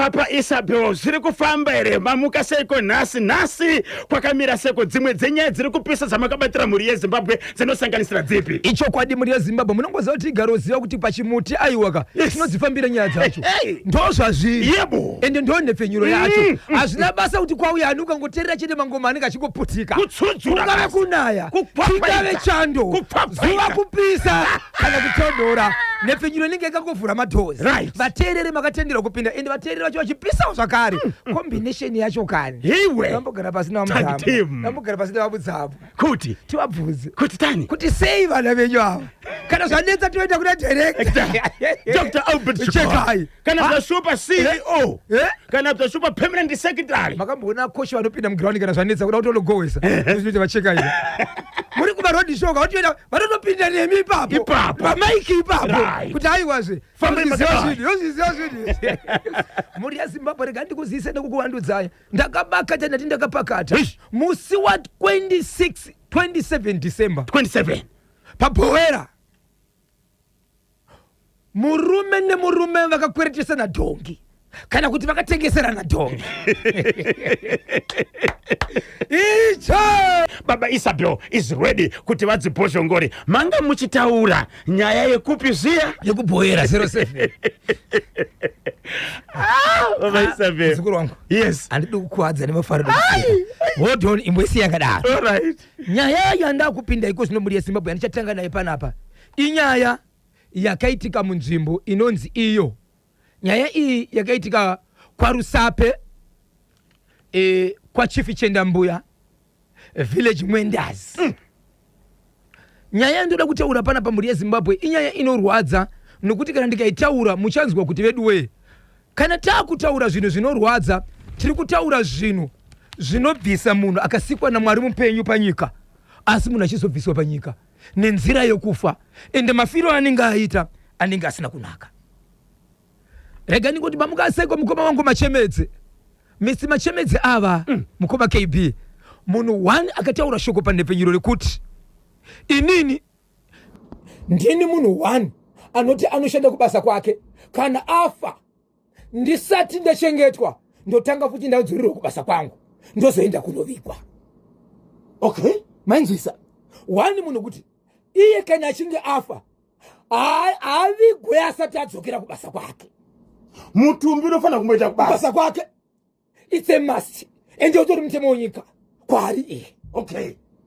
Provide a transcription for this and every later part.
Papa Isabel, zviri kufamba here? Mamuka seiko nhasi? Nhasi kwakamira seko? Dzimwe dzenyaya dziri kupisa dzamakabatira mhuri yeZimbabwe dzinosanganisira dzipi? Ichokwadi, mhuri yeZimbabwe, munongoziva kuti igaroziva kuti pachimuti aiwaka tinodzifambira nyaya dzacho. Hey. Ndozvazviri. Yebo. Ende ndo nhepfenyuro yacho. Hazvina basa kuti kwauya ani, ukangoteerera chete mangoma anenge achingoputika. Kutsudzura Kungave basa. kunaya, Kupfapfaidza. kungave chando, Kupfapfaidza. zuva kupisa kana kutonhora, nhepfenyuro inenge yakangovhura madoors. Vateereri makatenderwa kupinda, ende vateereri vacho vachipisawo zvakare. Combination yacho kani. Iwe. Vambogara pasi Tag navamudzambo. team. Vambogara pasi navamudzambo. Kuti Tivabvunze. Kuti tani? Kuti sei vana venyu ava? Kana zvanetsa toenda kuna director. Dr. Albert Chikowa. Chekai. Kana zvashupa CEO. Eh? Kana zvashupa permanent secretary. Makamboona kochi vanopinda muground kana zvanetsa kuda kutonogowesa zvinoita vacheka ino muri kumaroad show vanotoenda vanotopinda nemi ipapo. Ipapo. Pamaiki ipapo. Kuti aiwazve Fambai yozviziva makadai. zvinhu, yozviziva zvinhu. Mhuri yeZimbabwe, rega ndikuzivise nekukuvandudzai, ndakabakata, ndati ndakapakata. Eish. Musi wa 26 27 December 27 pabhowera, murume nemurume vakakweretesana dhongi, kana kuti vakatengeserana dhongi. Icho Baba Isabel is ready kuti vadzibhozhongore. Manga muchitaura nyaya yekupi zviya? Yekubhowera 07. Baba Isabel. Muzukuru wangu. Yes. Handidi kukuwadza nemafaro. Hold on, imboisi yakadaro. All right. Nyaya yandakupinda iko zvino, mhuri yeZimbabwe, yandichatanga nayo panapa inyaya yakaitika munzvimbo inonzi iyo. Nyaya iyi yakaitika kwaRusape, kwaChief Chendambuya, village Mwendazi. Nyaya yandoda kutaura panapa, mhuri yeZimbabwe, inyaya inorwadza, nokuti kana ndikaitaura muchanzwa kuti vedu wee, kana taakutaura zvinhu zvinorwadza, tiri kutaura zvinhu zvinobvisa munhu akasikwa naMwari mupenyu panyika, asi munhu achizobviswa panyika nenzira yokufa, ende mafiro anenge aita anenge asina kunaka. Rega ndingoti mamukaseko mukoma wangu Machemedze, Mr Machemedze ava. Mukoma KB, munhu one akataura shoko panhepfenyuro rekuti inini ndini munhu one anoti anoshanda kubasa kwake, kana afa ndisati ndachengetwa, ndotanga futi ndadzorirwa kubasa kwangu, ndozoenda kunovigwa. Mainzwisa one munhu kuti iye kana achinge afa haavigwe asati adzokera kubasa kwake. Mutumbi unofanira kumboita kubasa. Kubasa kwake, it's a must, ende utori mutemo wenyika kwaari iye.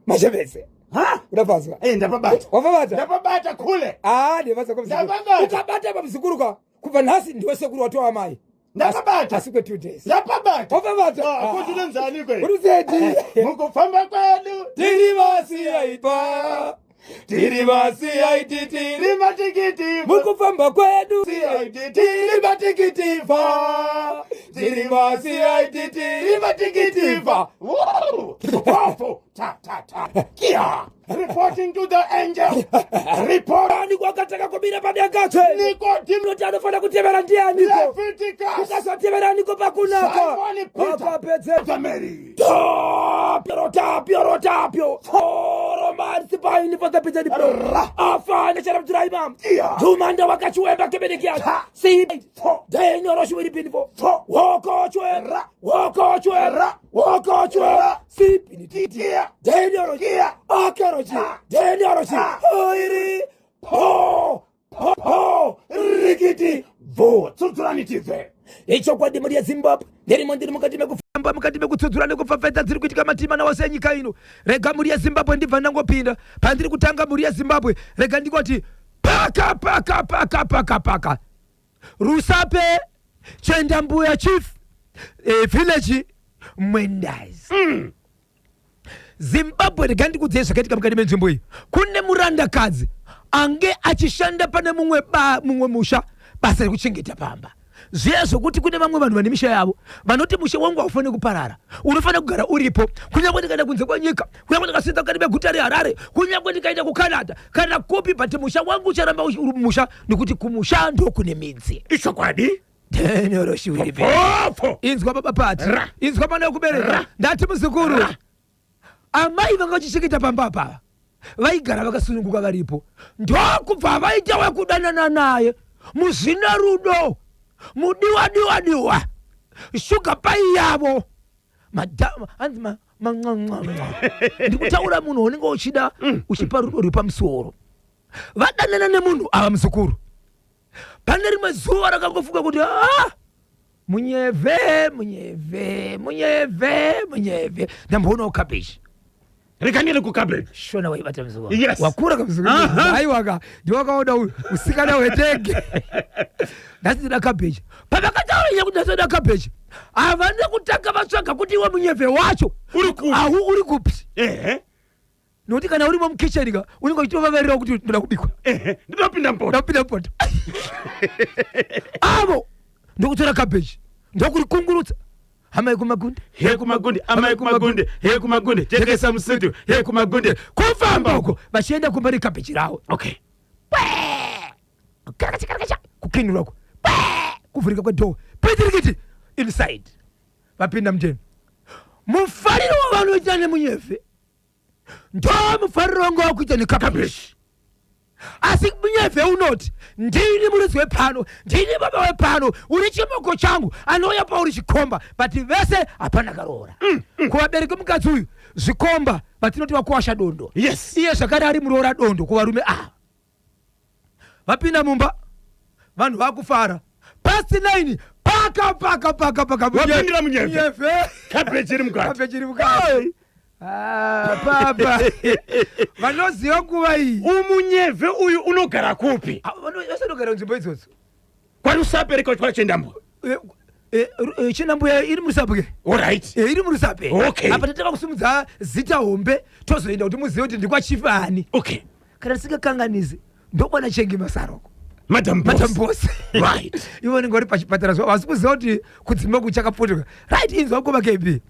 Machemedze. Ha? Unapazwa? Eh, ndapabata. Wapabata? Ndapabata kule. Ah, ndepasa. Ndapabata. Ukabata pamuzukuru ka, kubva nhasi ndiwe sekuru watova mai. Ndapabata. Asi kwe 2 days. Ndapabata. Wapabata? Ah, kuti unonzani kwe? Uruzeti. Mukufamba kwedu tiri vasiyaitwa, tiri vasiyaiti, tiri tiri matikiti. Mukufamba kwedu tiri matikitiva, tiri vasiyaiti, tiri matikitiva. Powerful. Ta ta ta. Kia. Reporting to the angel. Report. Ani kwakataka kumira padenga tsvene? Nicodemus. Noti anofanira kutevera ndianiko? Leviticus. Ukasatevera niko pakunaka? Simon Peter. Akapedze The Mary. Tapio, tapio, tapio. Romani sipaini fosapizeni. Ra. Afane charamtiraimam. Iya. Jumanda wakachiwemba kebenekia. Ta. Si. Fo. Denyo roshiwiripinifo. Fo. Wokochwe. Ra. Wokochwe. Ra. Wokochwe. Ra. Sipini. Kia. Denyo roshi. Kia. Akerochi. Ta. Denyo roshi. Ta. Oiri. Po. Po. Po. Rikiti. Vo. Tsudzurani tibve. Ichokwadi, mhuri yeZimbabwe, ndirimo, ndiri mukati mekufamba, mukati mekutsudzura nekupfapfaidza dziri kuitika matima wose enyika ino. Rega, mhuri yeZimbabwe, ndibva ndangopinda pandiri kutanga. Mhuri yeZimbabwe, rega ndingoti paka paka paka paka paka Rusape, Chendambuya chief, village Mwendazi. Zimbabwe, rega ndikudzei zvakaitika mukati menzvimbo iyi. Kune murandakadzi ange achishanda pane mumwe ba, mumwe musha, basa rekuchengeta pamba, zviya zvokuti kune vamwe vanhu vane misha yavo vanoti musha wangu haufaniri kuparara, unofanira kugara uripo kunyange ndikaenda kunze kwenyika, kunyange ndikasvitsa mukati meguta reHarare, kunyange ndikaenda kuCanada kana kupi, but musha wangu ucharamba uri musha, nekuti kumusha ndokune midzi. Ichokwadi. Denyoroshiwiripe. Popo. Inzwa baba Pati. Ra. Inzwa mwana wekubereka. Ra. Ndati muzukuru, Ra. amai vanga vachichengeta pamba apa vaigara vakasununguka varipo, ndokubva vaita wekudanana naye muzvina rudo, mudiwa diwa diwa. Shuga pai yavo hanzi man'wan'wan'wa. Ndikutaura munhu unenge uchida uchipa rudo rwepamusoro. Vadanana nemunhu ava, muzukuru, pane rimwe zuva rakangofunga kuti, "Ah, munyevhe, munyevhe, munyevhe, munyevhe, ndamboonawo cabbage." Rekanire kucabbage. Shona waibata, muzukuru. Yes. Wakura kamuzukuru. Aiwaka, ndiwakaona usikana hwetenge. Nhasi ndinoda cabbage. Pavakataura nyaya kuti nhasi ndoda cabbage, havana kutanga vatsvaga kuti iwe munyevhe wacho Uri kupi? Ahu, uri kupi? Nokuti kana urimo mukicheni ka, unenge uchitovavarirawo kuti ndoda kubikwa. Ehe, ndinopinda mupoto. Ndapinda mupoto. Avo ndokutora cabbage, ndokurikungurutsa, hamai kumagunde. He kumagunde, amai kumagunde, he kumagunde, tekesa musitu, he kumagunde. Kufamba uko vachienda kumba necabbage ravo. Karakacha, karakacha, kukinurako, kuvhurika kwedoor, pitirikiti, inside. Vapinda muteni, mufariro wavanoita nemunyevhe ndo mufariro wanga wakuita necabbage. Asi munyevhe unoti, "Ndini muridzi wepano, ndini baba wepano, uri chimoko changu." Anouya pauri chikomba, but vese hapana karoora. Kuvabereki mukadzi uyu zvikomba, vatinoti vakuwasha dondo. Iye zvakare ari muroora dondo kuvarume ava. Vapinda mumba, vanhu vakufara. Past 9, paka paka paka paka. Wapindira munyevhe. Munyevhe. Cabbage iri mukati. Cabbage iri mukati. Ah, papa, vanoziva nguva iyi. Umunyevhe uyu unogara kupi? Ah, vose vanogara nzvimbo idzodzo. Kwarusapereka kwachendambwa. Chinambuya iri murusape. Alright. Iri murusape. Apa tatanga kusumudza zita hombe, tozoenda kuti muzive kuti ndikwachief ani. Kana tisingakanganisi, ndokwana Chengi Masaroko. Madam Boss. Madam Boss. Ivo vanenge vari pachipatara zva vasi kuziva kuti kudzimba kuchakapotoka. Right, inzwa koma KB,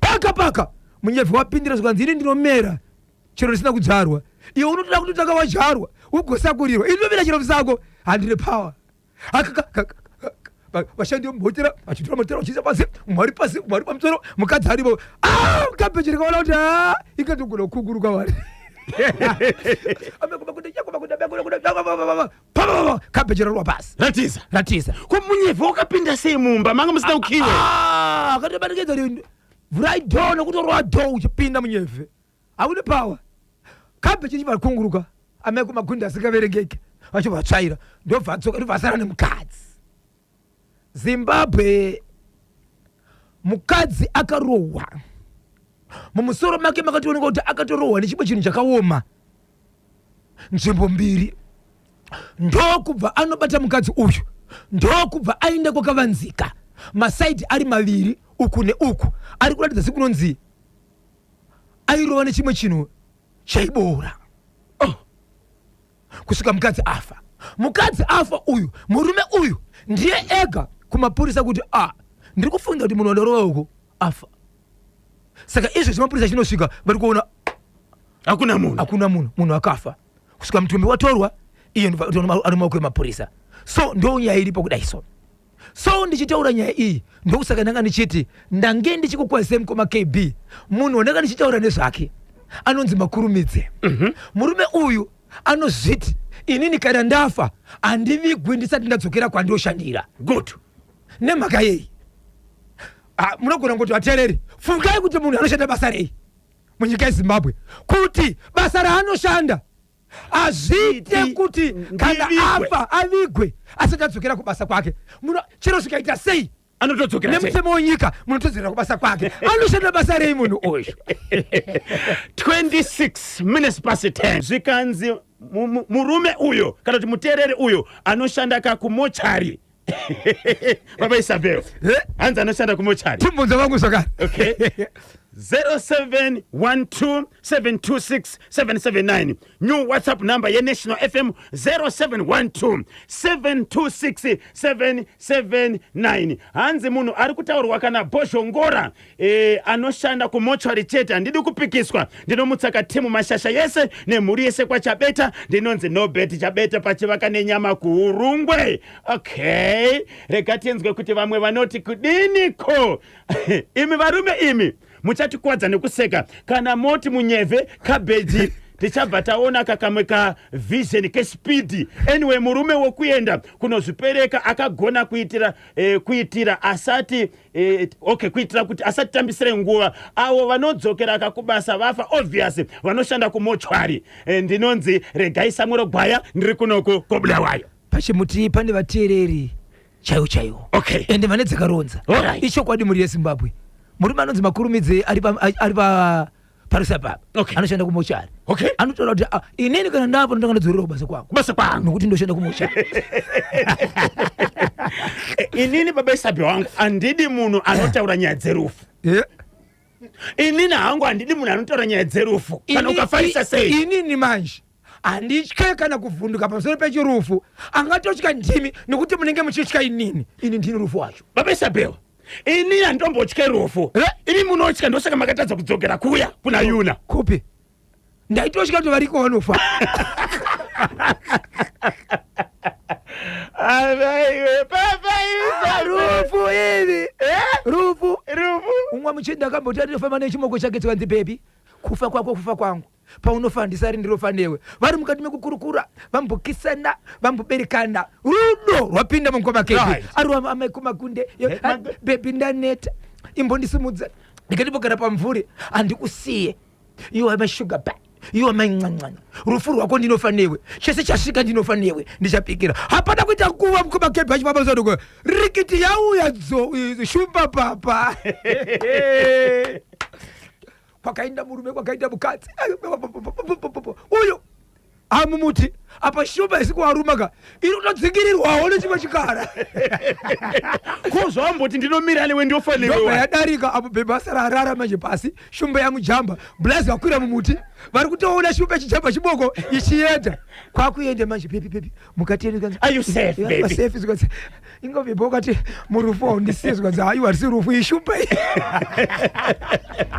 paka paka munyevhe wapindira, zvikanzi, "Ini ndinomera chero risina kudyarwa. Iwe unotoda kutotanga wadyarwa ugosakurirwa. Ini ndinomera chero musako, handine power." Vashandi vemuhotera vachitora motera vachiisa pasi, mumwe ari pasi, mumwe ari pamusoro, mukadzi arimo. Cabbage rikaona kuti a ikatogona kukunguruka vari. Cabbage rarwa pasi. Ratiza. Ratiza. Ko munyevhe wakapinda sei mumba manga musina kukiwe? Akatobatikidza, vhurai door, nokutorwa door uchipinda munyevhe. Haune power. Cabbage richibva rikunguruka, amai kumagundi asingaverengeke vachibva vatsvaira, ndobva adzoka, ndobva asara nemukadzi. Zimbabwe, mukadzi akarohwa mumusoro make, makatooneka kuti akatorohwa nechimwe chinhu chakaoma nzvimbo mbiri. Ndokubva anobata mukadzi uyu, ndokubva aenda kwakavanzika, masaidi ari maviri, uku neuku, ari kuratidza sekunonzi airova nechimwe chinhu chaibora. Oh. Kusvika mukadzi afa. Mukadzi afa uyu, murume uyu ndiye ega kumapurisa kuti, "A, ndiri kufunga kuti munhu wandarova uku afa." Saka izvezvi mapurisa chinosvika, vari kuona Hakuna munhu. Hakuna munhu, munhu akafa. Kusvika mutumbi watorwa, iye ari mumaoko emapurisa. So ndo nyaya iripo kudai. So ndichitaura nyaya iyi, ndokusaka ndanga ndichiti ndange ndichikukwazisai mukoma KB. Munhu wandanga ndichitaura nezvake anonzi Makurumidze. Murume uyu anozviti, "Inini kana ndafa handivigwi ndisati ndadzokera kwandoshandira." Nemhaka yei? Ah, munogona kungoti vateereri, fungai kuti munhu anoshanda basa rei munyika yeZimbabwe, kuti basa raanoshanda hazviite kuti kana Ndivigwe. afa avigwe asati adzokera kubasa kwake. Chero zvikaita sei, Anotodzokera sei? Nemutemo wenyika munotodzokera kubasa kwake. Anoshanda basa rei munhu uyu? 26 minutes past 10. Zvikanzi murume uyo, kana kuti muteereri uyo, anoshanda ka kumochari. Baba Isabel. Eh? Hanzi anoshanda kumochari. Timbunza vangu zvakare. Okay, 0712726779, new WhatsApp number yeNational FM, 0712726779. Hanzi munhu ari kutaurwa kana Bhozhongora, anoshanda kumochari chete. Handidi kupikiswa, ndinomutsaka timu mashasha yese nemhuri yese kwaChabeta. Ndinonzi Nobet Chabeta, pachivaka nenyama kuUrungwe. Okay, rega tinzwe kuti vamwe vanoti kudiniko. Imi varume imi, muchatikwadza nekuseka kana moti munyevhe cabbage. Tichabva taona kakamwe ka vision kespeed. Anyway, murume wokuenda kunozvipereka akagona kuitira kuitira asati okay, kuitira kuti asatitambisire nguva. Avo vanodzokera kakubasa vafa, obvious vanoshanda kumochwari. Ndinonzi Regai Samuel Gwaya, ndiri kunoku koBulawayo. Pachimuti pane vateereri chaivo chaivo ende vane dzakaronza. Ichokwadi, mhuri yeZimbabwe, murume anonzi Makurumidze ari pa parusapapa anoshanda kumochari. Anotaura kuti, "Ah, inini kana ndapo ndotanga ndadzorera kubasa kwangu Kubasa kwangu nokuti ndoshanda kumochari." Inini baba Isabel wangu, handidi munhu anotaura nyaya dzerufu. Inini hangu handidi munhu anotaura nyaya dzerufu, kana ukafarisa sei. Inini manje handitye kana kuvhunduka pamusoro pechirufu. Angatotya ndimi, nokuti munenge muchitya inini. Ini ndini rufu wacho. Baba Isabel, inini handimbotye rufu. Imi munotya, ndosaka makatadza kudzokera kuya kuna Yuna. Kupi? Ndaitotya kuti variko vanofa. Avaiwe baba Isabel. Rufu ivi, rufu. Rufu. Umwe muchinda akamboti atofamba nechimoko chake, chikanzi, "Baby, kufa kwako kufa kwangu. Paunofa handisari, ndirofa newe." Vari mukati mekukurukura, vambokisana, vamboberekana, rudo rwapinda mukoma Kebi. Ari amaikumakunde, "Baby, ndaneta, imbondisimudza ndikatimbogara pamvuri. Handikusiye, you are my sugar ba, you are my ncancana. Rufu rwako ndinofa newe, chese chasvika ndinofa newe, ndichapikira." Hapana kuita kuva, mukoma Kebi, achifamba sadoko, rikiti yauya dzo shumba papa. Kwakaenda murume, kwakaenda mukadzi uyu hamumuti apa. Shumba isi kuvaruma ka, iri kutodzingirirwawo nechimwe chikara. Ko zvawamboti ndinomira newe, ndofa Ndobva newe. yadarika apo, baby asara arara manje pasi, shumba yamujamba. Blazi vakwira mumuti, vari kutoona shumba ichijamba chiboko ichienda. Kwakuenda manje, "Baby, baby," mukati. "Are you safe, baby?" "Safe." Zvikanzi, "Inga baby wakati murufu haundisiye." Zvikanzi, "Haiwa, harisi rufu, ishumba iyi."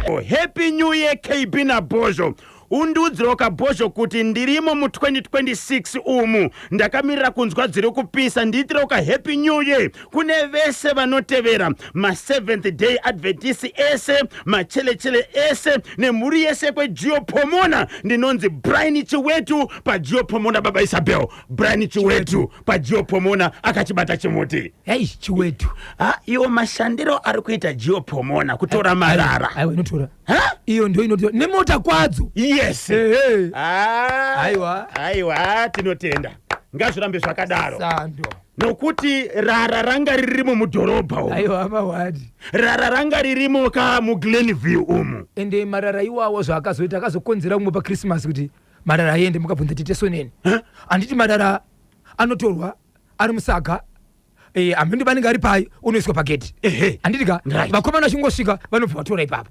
Oh, happy New Year, KB naBhozho. Undiudzirewo kaBhozho kuti ndirimo mu2026 umu, ndakamirira kunzwa dziri kupisa. Ndiitirewo kahappy New Year kune vese vanotevera maSeventh Day Adventist ese, machelechele ese nemhuri yese kweGiopomona. Ndinonzi Brian Chiwetu paGiopomona. Baba Isabel, Brian Chiwetu paGiopomona akachibata chimuti. Hei, Chiwetu. Ha, iwo mashandiro ari kuita Giopomona kutora marara. Aiwa, inotora. Ha? Iyo ndo inotora nemota kwadzo. Ehe. Ah, Aiwa. Aiwa, tinotenda, ngazvirambe zvakadaro. Sando. Nokuti rara ranga ririmo mudhorobha umu. Aiwa, mawadi. Rara ranga ririmo ka muGlenview umu. Ende marara iwawo zvaakazoita, akazokonzera umwe paChristmas kuti marara aende. Mukabvunza tete Soneni, handiti marara anotorwa ari musaga, hameno panenge ari pai, unoiswa pageti. Handiti ka? Vakomana vachingosvika vanobva vatora ipapo.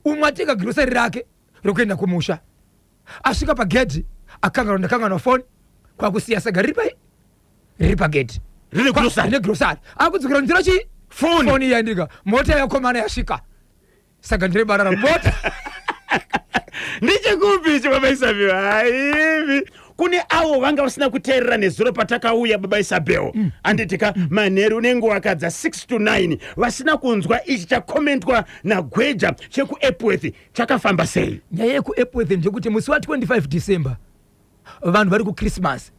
Umwe atenga girosari rake rokuenda kumusha, asvika pagedhi akanganwa, "Ndakanganwa foni," kwakusiya saga riri pai, riri pagedhi. Rine grocery. Rine grocery. Akudzokera nzira chi Foni. Foni yandika, mota yakomana yasvika, saka ndire barara mota. Ndechekupi ichi, baba Isabel? Haivi kune avo vanga vasina kuteerera nezuro patakauya, baba Isabel, anditika manheru nenguva kadza 6 to 9, vasina kunzwa ichi chakomentwa naGweja chekuEpworth, chakafamba sei? Nyaya yekuEpworth ndekuti musi wa25 December, vanhu vari kuChristmas,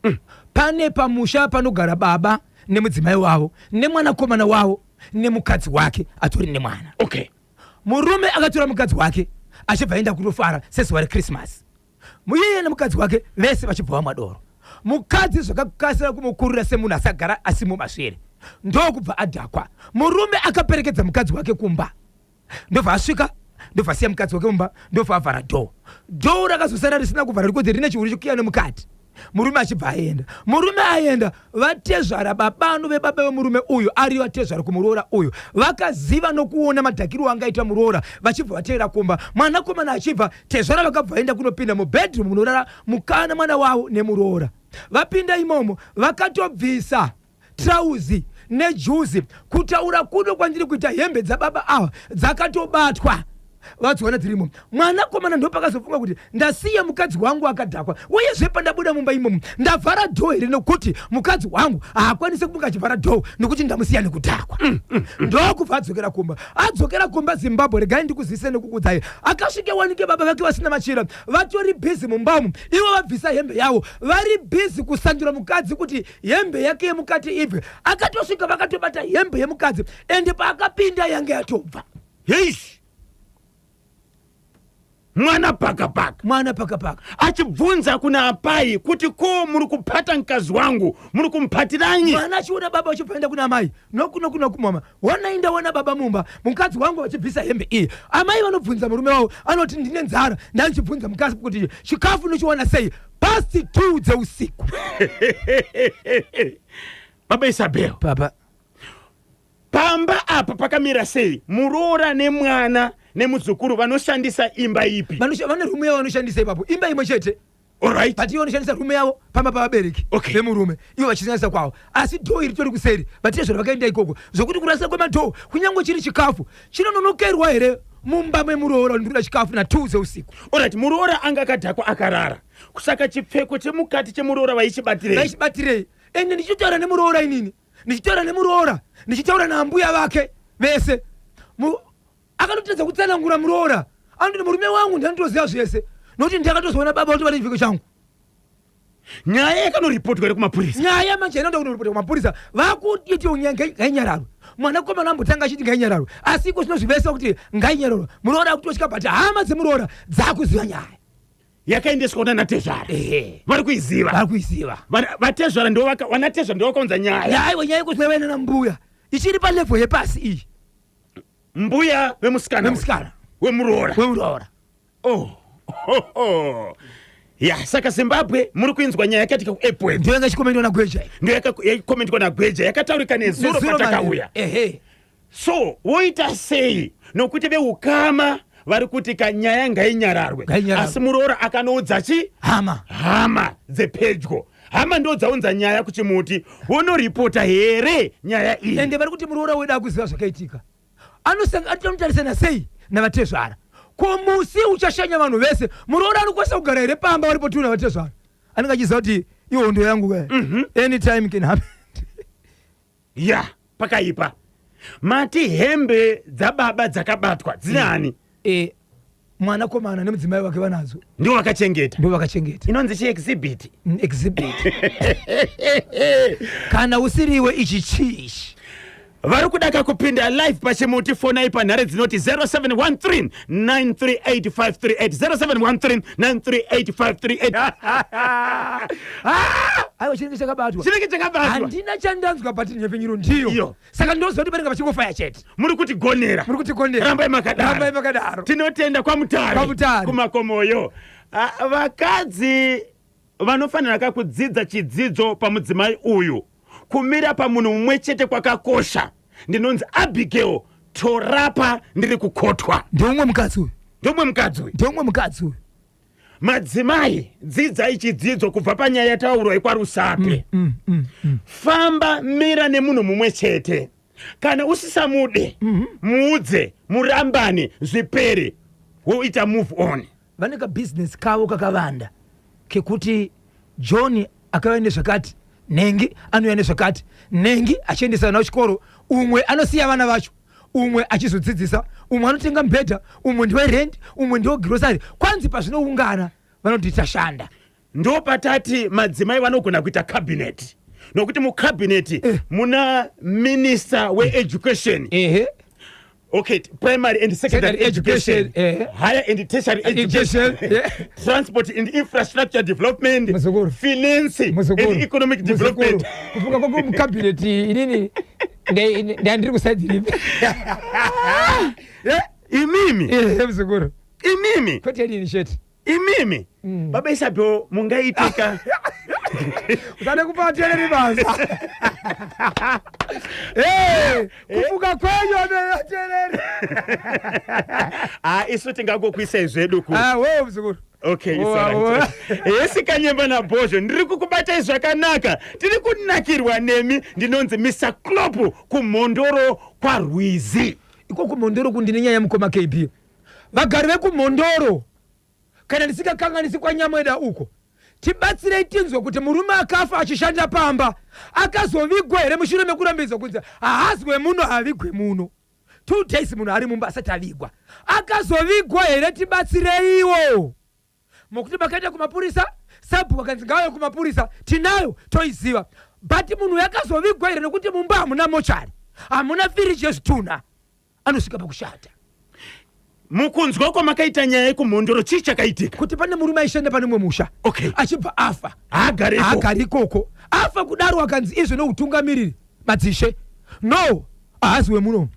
pane pamusha panogara baba nemudzimai wavo nemwanakomana wavo nemukadzi wake atori nemwana. Murume akatora mukadzi wake achibva aenda kunofara sezuva reChristmas, iye nemukadzi wake vese vachibva vamwa doro. Mukadzi zvakakasira kumukurira semunhu asagara asimo masvere, ndokubva adhakwa. Murume akaperekedza mukadzi wake kumba, ndobva asvika, ndobva asiya mukadzi wake mumba, ndobva avhara dhoo. Dhoo rakazosara risina kuvhara rikuti rine chihuri chikuya nemukati. Murume achibva aenda. Murume aenda, vatezvara, babanu vebaba vemurume uyu, ari vatezvara kumuroora uyu, vakaziva nokuona madhakiro angaita muroora, vachibva vateera kumba. Mwanakomana achibva, tezvara vakabva vaenda kunopinda mubedroom munorara mukana mwana wavo nemuroora. Vapinda imomo, vakatobvisa trauzi nejuzi. Kutaura kuno kwandiri kuita, hembe dzababa ava dzakatobatwa. Vadziwana dzirimo. Mwanakomana ndopakazofunga kuti ndasiya mukadzi wangu akadhakwa, uyezve pandabuda mumba imomo ndavhara dhoo here, nokuti mukadzi wangu haakwanisi kumuka achivhara dhoo nokuti ndamusiya nekudhakwa. Ndokubva adzokera kumba. Adzokera kumba, Zimbabwe, regai ndikuzivise nekukudzai, akasvike wanike baba vake vasina machira, vatori busy mumba umu, ivo vabvisa hembe yavo, vari busy kusandura mukadzi kuti hembe yake yemukati ibve. Akatosvika vakatobata hembe yemukadzi, ende paakapinda yange yatobva. Heish, mwana pakapaka. Mwana pakapaka. Achibvunza kuna apai kuti ko muri kupata mukadzi wangu, muri kumupatiranyi? Mwana achiona baba vachibvaenda kuna amai, nokunokunoku mama wanai, ndaona baba mumba, mukadzi wangu vachibvisa hembe iyi. Amai vanobvunza murume wavo, anoti ndine nzara, ndandichibvunza mukadzi kuti chikafu nochiwana sei past 2 dzeusiku. Baba Isabel. Baba. Pamba apa pakamira sei? Muroora nemwana nemuzukuru vanoshandisa imba ipi? Vane rumu yavo vanoshandisa ipapo, imba imwe chete. Alright. But ivo vanoshandisa rumu yavo pamba pavabereki vemurume, ivo vachishandisa kwavo, asi dhoo iri tori kuseri. Vatezvara vakaenda ikoko, zvokuti kurasa kwemadhoo, kunyange chiri chikafu chinononokerwa here mumba memuroora? Ndikuda chikafu na2 dzeusiku. Alright, muroora anga akadhakwa akarara, saka chipfeko chemukati chemuroora vaichibatirei? Vaichibatirei? Ende ndichitaura nemuroora inini, ndichitaura nemuroora, ndichitaura naambuya vake vese, akatotadza kutsanangura. Muroora anototi murume wangu ndanotoziva zvese nokuti ndakatozoona baba kuti vane chipfeko changu. Nyaya yakanoripotwa here kumapurisa? Nyaya manje inoda kunoripota kumapurisa. Vakuti nyaya ngainyararwe. Mwanakomana ambotanga achiti ngainyararwe, asi iko zvinozvivesa kuti ngainyararwe. Muroora akutosvika, but hama dzemuroora dzakuziva nyaya. Yakaendeswa kuna natezvara? Ehe. Vari kuiziva? Vari kuiziva. Vatezvara ndo vanatezvara ndo vakaunza nyaya? Aiwa, nyaya yekuzviva vaina mbuya ichiri palevel yepasi iyi. Mbuya vemusikana? Vemusikana. Wemuroora? Wemuroora. Oh. Oh. Ya, saka Zimbabwe, muri kuinzwa nyaya yakaitika kuApple. Ndiyo yanga ichikomentwa nagweja iyi. Ndo yaikomentwa nagweja, yakataurika nezuro Nezuro. patakauya. Ehe. So woita sei, nokuti veukama vari kuti kanyaya ngainyararwe? Ngainyararwe. Asi muroora akanoudza chi? Hama. Hama dzepedyo, hama ndo dzaunza nyaya kuchimuti. Wonoripota here nyaya iyi? Ende vari kuti muroora wedu akuziva zvakaitika, anotarisana sei navatezvara? Ko musi uchashanya vanhu vese, muroora anokwanisa kugara here pamba varipo tu navatezvara? Anenge achiziva kuti ihondo yangu ka, anytime can happen. Ya, pakaipa. Mati hembe dzababa dzakabatwa dzine ani? Mwanakomana nemudzimai wake vanadzo. Ndiwo vakachengeta? Ndo vakachengeta. Inonzi chiexhibit. Exhibit. Kana usiriwe, ichi chii ichi? Vari kudaka kupinda live pachimuti, fonai panhare dzinoti 0713 938538, 0713 938538. Aiwa, chinenge chakabatwa. Chinenge chakabatwa. Handina chandanzwa, but nhepfenyuro ndiyo. Iyo. Saka ndoziva kuti panenge pachingofaya chete. Muri kutigonera. Muri kutikondera. Rambai makadaro. Rambai makadaro. Tinotenda kwaMutare. KwaMutare. Kumakomoyo. Ah, vakadzi vanofanira kakudzidza chidzidzo pamudzimai uyu. Kumira pamunhu mumwe chete kwakakosha. Ndinonzi Abigail Torapa, ndiri kukotwa. Ndeumwe mukadzi uyu. Ndomwe mukadzi uyu. Ndeumwe mukadzi uyu. Madzimai, dzidzai chidzidzo kubva panyaya yataurwa yekwaRusape. Famba, mira nemunhu mumwe chete. Kana usisamude, muudze, murambane, zvipere, woita move on. Vane kabhizinesi kavo kakavanda kekuti John akauya nezvakati, nhengi anouya nezvakati, nhengi achiendesa vana kuchikoro, umwe anosiya vana vacho, umwe achizodzidzisa, umwe anotenga mubhedha, umwe ndewerent, umwe ndewegrocery. Kwanzi pazvinoungana vanoti tashanda. Ndo patati madzimai vanogona kuita cabinet, nokuti mucabinet muna minister weeducation, okay, primary and secondary Secondary education, education, higher and tertiary education, Education, yeah. transport and infrastructure development, Muzukuru. finance Muzukuru. and economic Muzukuru. development. Kufunga kwako mucabinet, inini ndandiri kuside ripi? Imimi. Muzukuru. Imimi. Kwete nini chete. Imimi, baba Isabel, mungaitika. Usade kupa vateereri basa. Eh, kufunga kwenyu vateereri. Ah, isu tingangokuisai zvedu ku Ah, wewe muzukuru. Okay, it's Oh, alright. Hesi Kanyemba naBhozho, ndiri kukubatai zvakanaka, tiri kunakirwa nemi. Ndinonzi Mr Clop kuMhondoro kwaRwizi. Ikoko Mhondoro kundine nyaya yamukoma KB. Vagari vekuMhondoro, kana ndisingakanganisi, kwaNyamweda uko, tibatsirei tinzwe kuti murume akafa achishanda pamba akazovigwa here mushure mekurambidzwa kunzi haazwe muno, havigwe muno. 2 days munhu ari mumba asati avigwa. Akazovigwa here? Tibatsireiwo, mokuti makaenda kumapurisa, sabhuku akanzi ngauye kumapurisa, tinayo, toiziva, but munhu yakazovigwa here? Nekuti mumba hamuna mochari, hamuna firiji yezvitunha, anosvika pakushata. Mukunzwa kwamakaita nyaya yekuMhondoro, chii chakaitika? Kuti pane murume aishanda pane mumwe musha, achibva afa. Haagariko. Haagari ikoko. Afa kudaro, akanzi izvo neutungamiriri, madzishe, no, haazi wemuno,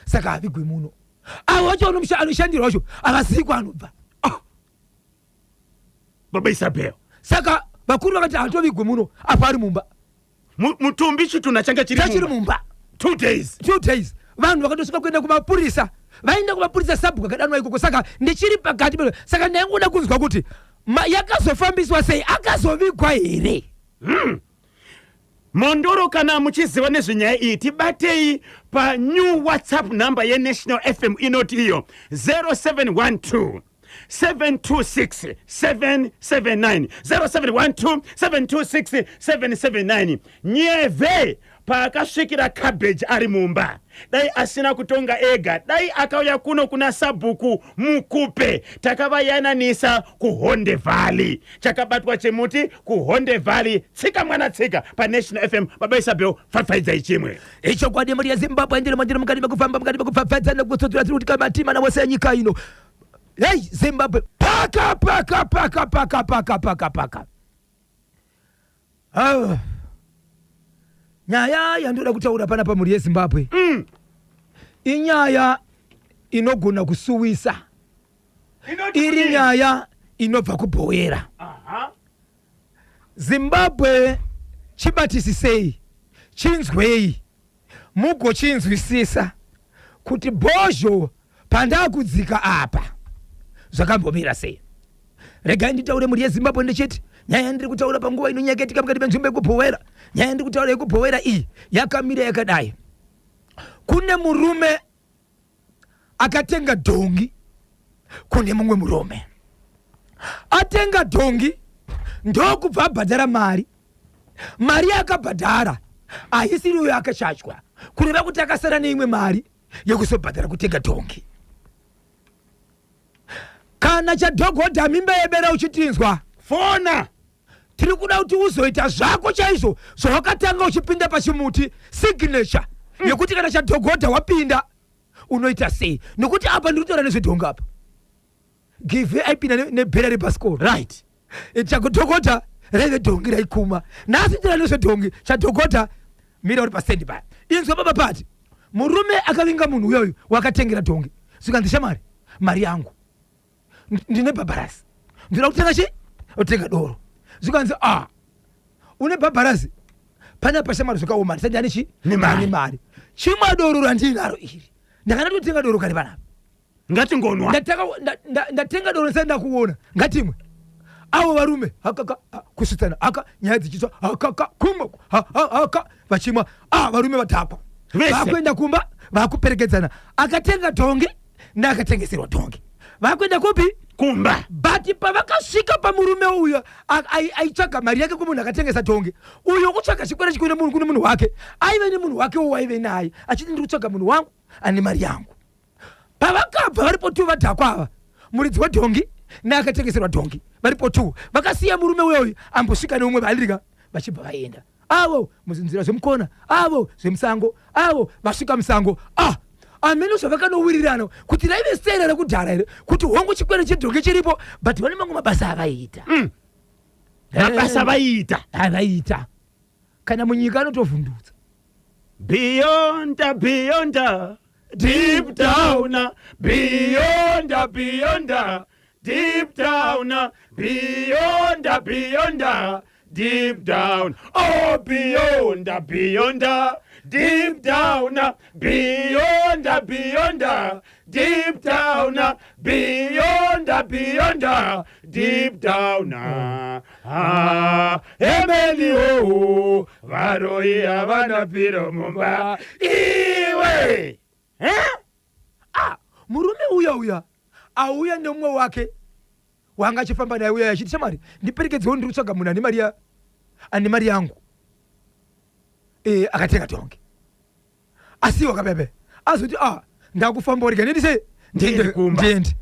saka havigwe muno. Avo vacho anoshandirwa vacho havazii kwaanobva. Oh. Baba Isabel. Saka vakuru vakati haatovigwe muno apo ari mumba. Mutumbi, chitunha changa chiri chachiri mumba. 2 days. 2 days. Vanhu vakatosvika kuenda kumapurisa, vaenda kumapurisa, sabhuku akadanwa ikoko. Saka ndichiri pakati saka ndaingoda kunzwa kuti yakazofambiswa sei, akazovigwa here? Mhondoro, kana muchiziva nezvenyaya iyi, tibatei panew WhatsApp number yeNational FM inoti iyo 0712 726 779, 0712 726 779. Nyevhe paakasvikira cabbage ari mumba, dai asina kutonga ega, dai akauya kuno kuna sabhuku Mukupe, takavayananisa kuHonde Valley. Chakabatwa chimuti kuHonde Valley. Tsika mwana tsika paNational FM. Baba Isabel, pfapfaidzai chimwe. Ichokwadi, mhuri yeZimbabwe, ndiri mandiri mukati mekufamba, mukati mekupfapfaidza nekutsodzora tiri kuti kamatima nawose enyika ino. Hei Zimbabwe, paka paka paka paka paka paka paka. Ah. Nyaya yandoda kutaura pana pamhuri yeZimbabwe inyaya inogona kusuwisa, iri nyaya inobva kubhowera. Zimbabwe, chibatisisei, chinzwei, mugochinzwisisa kuti bhozho pandakudzika apa zvakambomira sei. Regai nditaure, mhuri yeZimbabwe, ndichiti nyaya yandiri kutaura panguva ino yakaitika mukati menzvimbo yekubhowera. Nyaya yandiri kutaura yekubhowera iyi yakamira yakadai: kune murume akatenga dhongi kune mumwe murume. Atenga dhongi, ndokubva abhadhara mari. Mari yaakabhadhara haisiriyo yakachachwa, kureva kuti akasara neimwe mari yekuzobhadhara kutenga dhongi. Kana chadhogodha mimba yebera uchitinzwa, fona. Tiri kuda kuti uzoita zvako chaizvo zvawakatanga uchipinda pachimuti, signature yekuti kana chadhogodha wapinda unoita sei, nekuti apa ndiri kutaura nezvedhongi. Apa give aipinda nebhera rebhasikoro. Chadhogodha raive dhongi raikuma. Nhasi tira nezvedhongi. Chadhogodha, mira uri pasendi paya, inzwa baba pati murume akavinga munhu uyoyu wakatengera dhongi, zvikanzi, "Shamwari, mari yangu, ndine bhabharasi, ndinoda kutenga chi kutenga doro." Zvikanzi, "A, une bhabharasi panapa shamwari, zvakaoma, ndisati ndane chi Nemari. Ndane mari. Chimwa doro randinaro iri, ndakada totenga doro kare panapa." Ngatingonwa. Ndatenga doro ndisati ndakuona, ngatimwe. Avo varume hakaka, ha, kusvitsana haka, nyaya dzichitsva, hakaka, kumwa, ha, ha, haka, vachimwa. A, varume vadhakwa. Vese. Vakuenda kumba, vakuperekedzana, akatenga dhongi neakatengeserwa dhongi, vakuenda kupi? Kumba. But pavakasvika pamurume uyo aitsvaga mari yake kumunhu akatengesa dhongi, uyo kutsvaga chikwere chikune munhu kune munhu wake, aive nemunhu wake uwo aive naye, achiti, "Ndiri kutsvaga munhu wangu ane mari yangu." Pavakabva varipo tu vadhakwa ava, muridzi wedhongi neakatengeserwa dhongi varipo tu, vakasiya murume uyoyu ambosvika neumwe valirika, vachibva vaenda avo muzinzira zvemukona, avo zvemusango, avo vasvika musango. Ah, ameno zvavakanowirirana kuti raive sera rekudhara here, kuti hongu, chikwere chedhongi chiripo, but vane mamwe mabasa avaiita. Mabasa vaiita. Avaiita kana munyika anotovhundutsa. Beyond, beyond, deep down, beyond, beyond, deep down, beyond, beyond, deep down, oh, beyond, beyond, deep down, beyond, beyond, deep down, beyond, beyond, deep down. Ah, emeni oh, varoi havana piro mumba iwe. Eh? Ah, murume uya uya. Auya nemumwe wake wanga achifamba naye uya achiti, shamwari, ndiperekedzewo, ndiri kutsvaga munhu ane mari ane mari yangu. Akatenga dhongi, asiwa kapepe azoti, a ndakufamba, rega ndendise. Ndiende kumba. Ndiende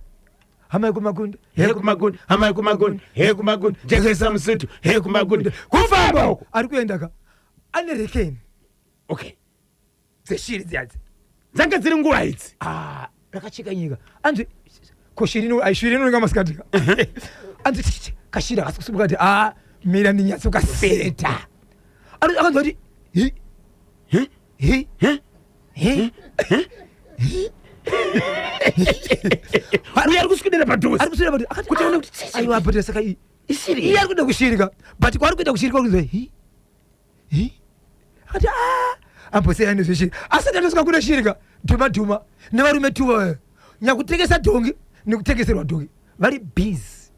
hama yekumakundi. He kumagundi, hama yekumagundi, he kumagundi, jekesa musitu, he kumagundi, kufamba uko. Ari kuenda ka ane rekeni dzeshiri dziyadzi. Dzanga dziri nguva idzi. Ah, rakacheka nyika. Anzi ko shiri ino, ai, shiri inonga masikati ka. Anzi chichi kashiri akasi kusimuka kuti, a mira ndinyatsokaseta. Akanzwa kuti hi hi hi hi. Uyo ari kuswedera padhuze. Ari kuswedera padhuze akati, Kuti aone "Ah, kuti chii aiwa, but saka iyi Ishiri. Iye ari kuenda kushirika, but kwaari kuenda kushirika kunzwa hi hi. Akati, a ambosiyana nezveshiri. Asati atosvika kune shirika, dhuma dhuma nevarume tuva, nyakutengesa dhongi nekutengeserwa dhongi vari busy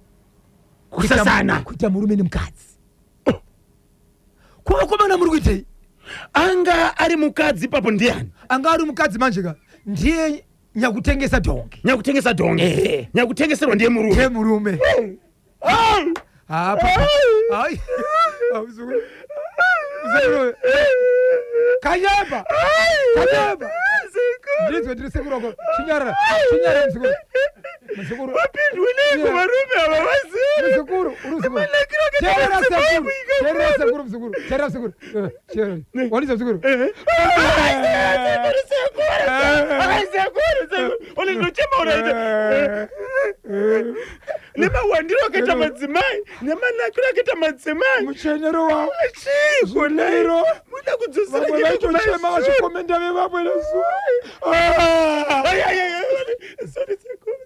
Kusasana. Kuita murume nemukadzi. Kuvakomana, muri kuitei? Anga ari mukadzi ipapo ndiani? Anga ari mukadzi manje ka ndiye nyakutengesa dhongi. Nyakutengesa dhongi. Eh. Nyakutengeserwa ndiye murume. Ndiye murume. Ai! Apa ai. Ah, muzukuru. Muzukuru. Kanyamba, kanyamba, ndinzwe, ndiri sekuru wako. Chinyarara, chinyarara, muzukuru, muzukuru. Vapindwi neiko varume ava vazivi? Muzukuru, uri muzukuru. Manakiro akaita Teerera madzimai sekuru. kuika. Teerera sekuru, muzukuru, teerera sekuru. Teerera, wandiza muzukuru. Ndinochema uraita nemawandiro akaita madzimai, nemanakiro akaita madzimai. Muchenero wavo. Chiiko nei? Zvino. Muda kudzosera Vamwe nyika vaitochema kumashure. vachikomenda vevamwe nezuva. Ai, ai, ai, ai, sorry, sekuru.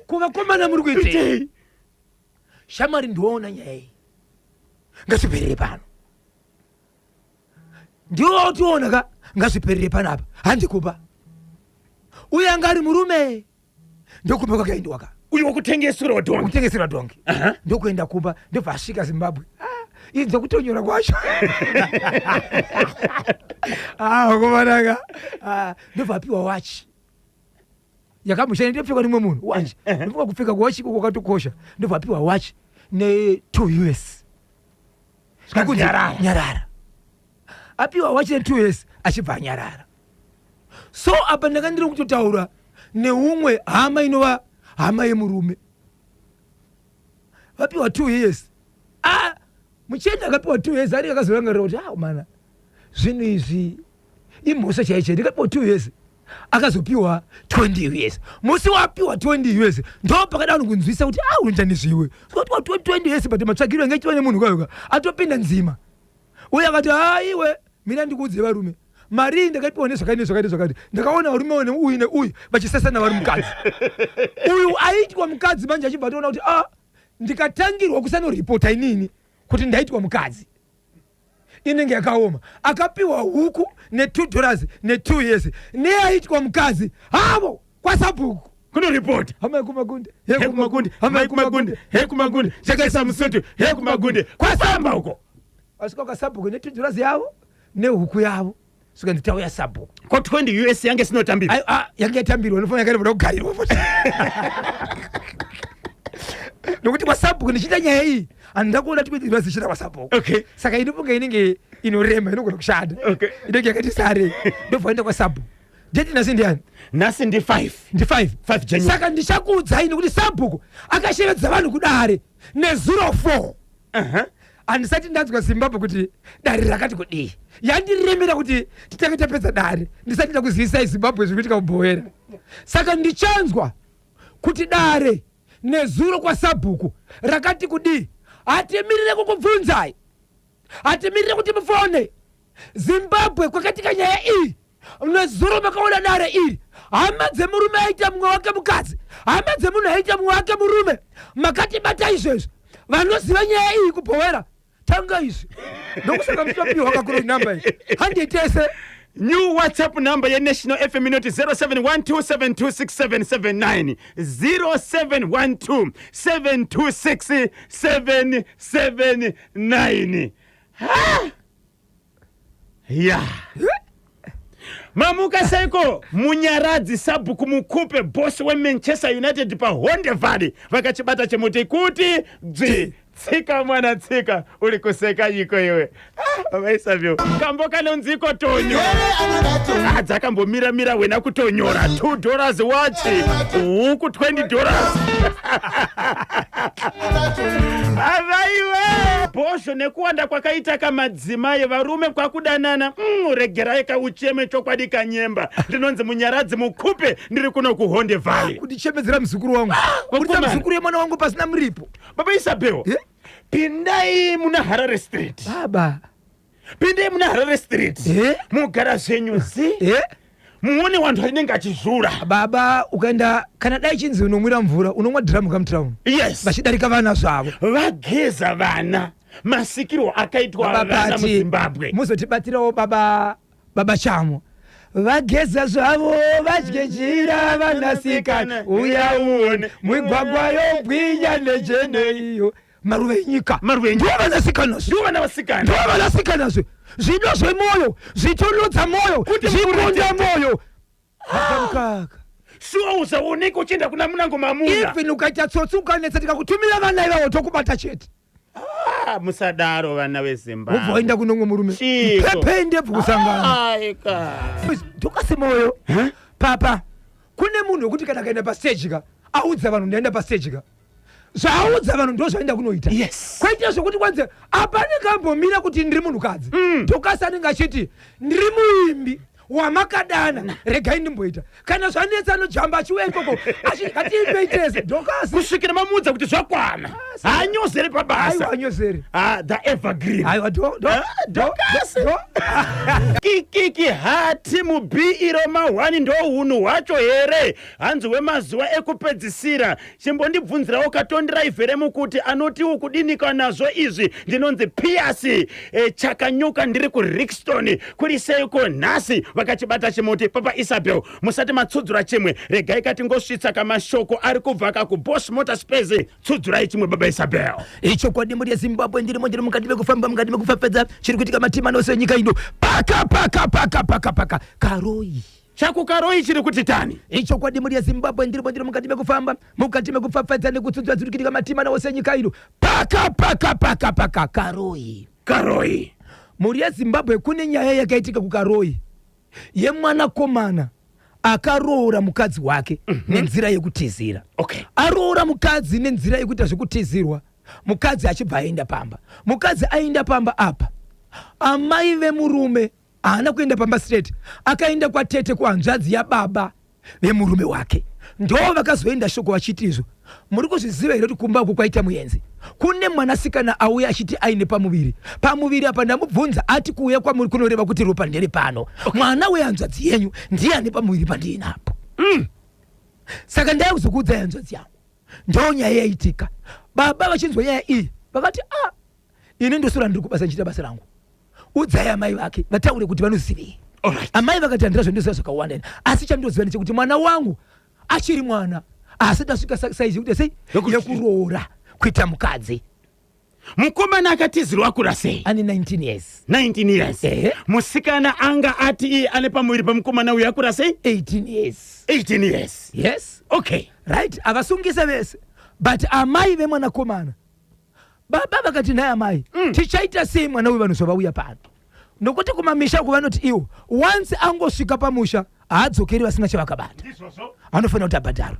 Kuvakomana, muri kuitei? Kuitei? Shamwari, ndiwoona nyaya iyi ngazviperere pano. Ndiwo wationa ka, ngazviperere panapa. Handikupa uye anga ari murume, ndokumba kwakaendiwa ka. Uyu wekutengeserwa dhongi. Kutengeserwa dhongi. Ndokuenda kumba, ndobva asvika Zimbabwe. Ah, idzi dzokutonyora kwacho. Ah, vakomanaka. Ah, ndobva apiwa wachi yakamboshanda, ndopfekwa nemumwe munhu wachi. Ndofunga kupfeka kwachi ikoko kwakatokosha. Ndobva apiwa wachi ne2 US. Zvikanzi nyarara. Nyarara. Apiwa wachi ne2 US, achibva anyarara. So apa ndanga ndiri kutotaura neumwe hama inova hama yemurume. Vapiwa 2 years. Ah, mucheni akapiwa 2 years ari akazorangarira kuti, ah mana, zvinhu izvi imhosva chaicho, ndikapiwa 2 years. Akazopiwa 20 years. Musi wapiwa 20 years ndo pakada vanhu kunzwisa kuti, ah, unonjani zviwe sopiwa 20 years, but matsvagiro anga aitwa nemunhu kayoka atopinda nzima. Uye akati, aiwe, mina ndikuudze varume, mari iyi ndakaipiwa nezvakati nezvakati nezvakati. Ndakaona varume ne uyu neuyu vachisasana vari mukadzi. Uyu aitwa mukadzi manje achibva toona kuti, ah, ndikatangirwa kusanoripota inini kuti ndaitwa mukadzi inenge yakaoma. Akapiwa huku ne2 dollars ne2 years neaitwa mukadzi havo kwasabhuku. Kunoripota. Hama yekumagunde. He kumagundi, hama yekumagundi, he kumagundi, chakaisa musutu, he kumagundi, kwasamba uko. Asvika kwasabhuku ne2 dollars yavo nehuku yavo, svika nditauya sabhuku. Ko 20 US yange sinotambirwa? Ai, ah, yange yatambirwa, nofanira yakarevoda kugarirwa futi nokuti kwasabhuku ndichiita nyaya iyi handida kuona 20 dollars ichiita kwasabhuku. Saka inofunga inenge inorema, inogona kushanda. Inenge yakati sare, ndobva enda kwasabhuku. Date nhasi ndiani? Nhasi ndi 5. Ndi 5. 5 January. Saka ndichakuudzai nekuti sabhuku akashevedza vanhu kudare nezuro 4. Handisati ndanzwa Zimbabwe kuti dare rakati kudii. Yandiremera kuti titange tapedza dare ndisati ndakuzivisai Zimbabwe zviri kuitika kuBhowera. Saka ndichanzwa kuti dare nezuro kwasabhuku rakati kudii. Hatimirire kukubvunzai, hatimirire kuti mufone Zimbabwe kwakatika nyaya iyi nezuro. Makaona dare iri, hama dzemurume aita mumwe wake mukadzi, hama dzemunhu aita mumwe wake murume, makatibata izvezvi. Vanoziva nyaya iyi kuBhowera, tanga izvi. Ndokusaka muchitopiwa kakuro namba iyi, handitese. New WhatsApp number yeNational FM inoti 0712726779, 0712726779. Ha, ya. Mamuka seiko Munyaradzi Sabhuku Mukupe, boss weManchester United paHonde Valley, vakachibata chimuti kuti dzvi. Tsika mwana tsika, uri kuseka nyiko iwe. Ah, vaisavyo kambo kanonziko tonyo. Ah, dzakambomira mira wena kutonyora $2 wachi huku $20. Avaiwe bhosvo nekuwanda kwakaita kamadzimai varume kwakudanana. Regerai kaucheme chokwadi kanyemba. Ndinonzi Munyaradzi Mukupe, ndiri kuno kuHonde Valley. Kutichemedzera muzukuru wangu, kurisa Vakomana. muzukuru yemwana wangu pasina muripo. Baba Isabel, pindai muna Harare Street. Baba. Pindai muna Harare Street. Mugara zvenyu zi muone wanhu anenge achizvura. Baba, ukaenda kana dai chinzi unomwira mvura, unomwa dhiramu kamutirauni. Vachidarika vana zvavo. Vageza vana, masikirwo akaitwa Baba vana Pati, muZimbabwe. Muzotibatirawo baba, baba Chamo. Vageza zvavo vadye jira vanasikana, uya uone migwagwa yobwinya nejene iyo, maruva enyika. Maruva enyika. Ndivo vanasikana. Ndivo vana vasikana. Ndivo vanasikana zve zvido zvemwoyo, zvitonodza mwoyo, zvikunda mwoyo. Mukaka. Shuwa usaoneke uchienda kuna munango mamuna. Even ukaita tsotsi ukanetsa, tikakutumira vana ivavo tokubata chete. Ah, musadaro vana Wobva veZimbabwe. waenda kunomwe murume. Chiko. Pepe ndebvu kusangana. Aika. Dokasi moyo. Papa, kune munhu wekuti kana akaenda pastage ka, audza vanhu ndaenda pastage ka, zvaaudza vanhu ndo zvaenda kunoita. Kwete zvekuti kwanze apa anenge ambomira kuti ndiri munhukadzi. Dokasi anenge achiti ndiri muimbi wamakadana, regai ndimboita. Kana zvanetsa anojamba achiuya ikoko achiti ngatiimbei tese. Dokasi kusvikira mamuudza kuti zvakwana, haanyozeri pabasa. Aiwa, anyozeri. Ah, the evergreen. Aiwa, do do do. Dokasi. Do. Kikiki hati mubi iro ma1 ndo hunhu hwacho here? Hanzi wemazuva ekupedzisira, chimbondibvunzirawo katondiraivhere mukuti anotiwo kudinika nazvo izvi. Ndinonzi Piasi Chakanyuka, ndiri kuRikston. Kuri seiko nhasi? Vakachibata chimuti. Papa Isabel, musati matsudzura chimwe, regai katingosvitsa kamashoko ari kubva kakuBoss Motor Space. Tsudzurai chimwe, baba Isabel. Ichokwadi mhuri yeZimbabwe, ndirimo, ndiri mukati mekufamba, mukati mekufafadza chiri kuitika matima ose enyika ino. Paka paka paka paka paka Karoi. Chakukaroi chiri kuti tani? Ichokwadi mhuri yeZimbabwe, ndirimo, ndiri mukati mekufamba, mukati mekufafadza nekutsudzura zviri kuitika matima ose enyika ino. Paka paka paka paka Karoi. Karoi. Mhuri yeZimbabwe, kune nyaya yakaitika kuKaroi yemwanakomana akaroora mukadzi wake nenzira yekutizira. Aroora mukadzi nenzira yekuita zvekutizirwa, mukadzi achibva aenda pamba. Mukadzi aenda pamba apa, amai vemurume haana kuenda pamba straight, akaenda kwatete, kuhanzvadzi yababa vemurume wake. Ndo vakazoenda shoko vachiti, izvo muri kuzviziva here kuti kumba uku kwaita muenzi, kune mwanasikana auya achiti aine pamuviri? Pamuviri apa ndamubvunza, ati kuuya kwamuri kunoreva kuti ropa ndere pano. Mwana wehanzvadzi yenyu ndiye ane pamuviri pandiinapo. Saka ndaya kuzokuudzai hanzvadzi yangu. Ndo nyaya yaitika. Baba vachinzwa nyaya iyi vakati, a ini ndosora ndiri kubasa ndichiita basa rangu, udzai amai vake vataure kuti vanozivei. Amai vakati, handina zvandinoziva zvakawanda ini, asi chandinoziva ndechekuti mwana wangu achiri mwana, asati asvika saizi yekuti sei yekuroora kuita mukadzi. Mukomana akatizirwa akura sei? Ane 19 years. 19 years. Musikana anga ati iye ane pamuviri pemukomana uyu akura sei? 18 years. 18 years. Yes. Right, avasungise vese, but amai vemwanakomana, baba vakati, nhai amai, tichaita sei mwana uyu vanhu zvavauya pano? Nokuti kumamisha uku vanoti iwo once angosvika pamusha haadzokeri vasina chavakabata, anofanira kuti abhadharwe.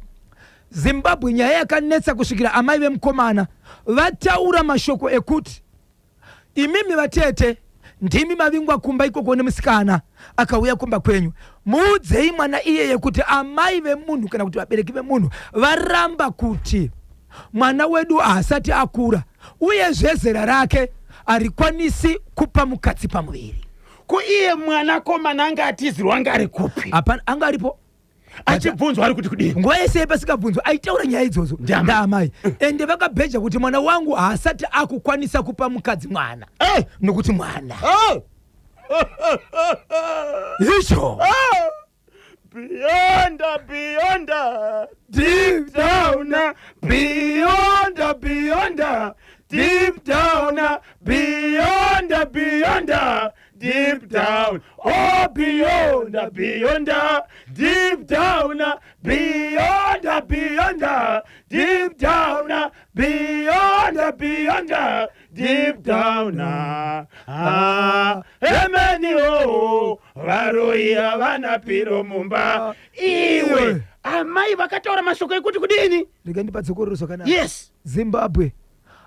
Zimbabwe, nyaya yakanetsa kusvikira amai vemukomana vataura mashoko ekuti, imimi vatete ndimi mavingwa kumba ikoko nemusikana akauya kumba kwenyu, muudzei mwana iyeye kuti amai vemunhu kana kuti vabereki vemunhu varamba kuti mwana wedu haasati akura, uyezve zera rake harikwanisi kupa mukadzi pamuviri. Ko iye mwanakomana anga atizirwa anga ari kupi? Hapana, anga aripo. Achibvunzwa ari kuti kudini? Nguva yese pasingabvunzwa aitaura nyaya idzodzo Ndiamai. ndaamai, ende vakabheja kuti mwana wangu haasati akukwanisa kupa mukadzi mwana, nokuti mwana icho. Beyond, beyond, deep down, beyond, beyond, deep down, beyond, beyond. Deep down, oh beyond, beyond, deep down, beyond, beyond, deep down, beyond, beyond, deep down. Ah, emeni o, varoyi havana piro mumba. Iwe, amai vakataura mashoko ekuti kudini? Rega ndipatsokororo zvakanaka. Yes. Zimbabwe,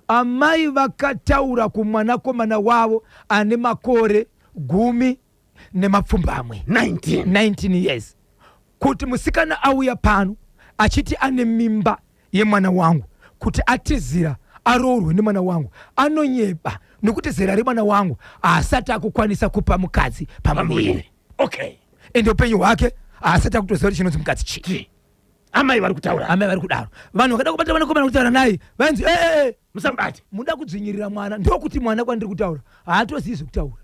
amai vakataura kumwanakomana wavo ane makore 18. 19. 19 years, kuti musikana auya pano achiti ane mimba yemwana wangu, kuti atizira aroorwe nemwana wangu, anonyeba, nokuti zera remwana wangu haasati akukwanisa kupa mukadzi pamuviri. Ende upenyu hwake haasati akutoziva kuti chinonzi mukadzi chii. Chi. Amai vari kutaura. Amai vari kudaro. Vanhu vakada kubata mwanakomana kutaura naye, vainzi, "Eh, eh, Musabate. Muda kudzvinyirira mwana." Ndokuti mwana kwandiri kutaura haatozivi zvekutaura.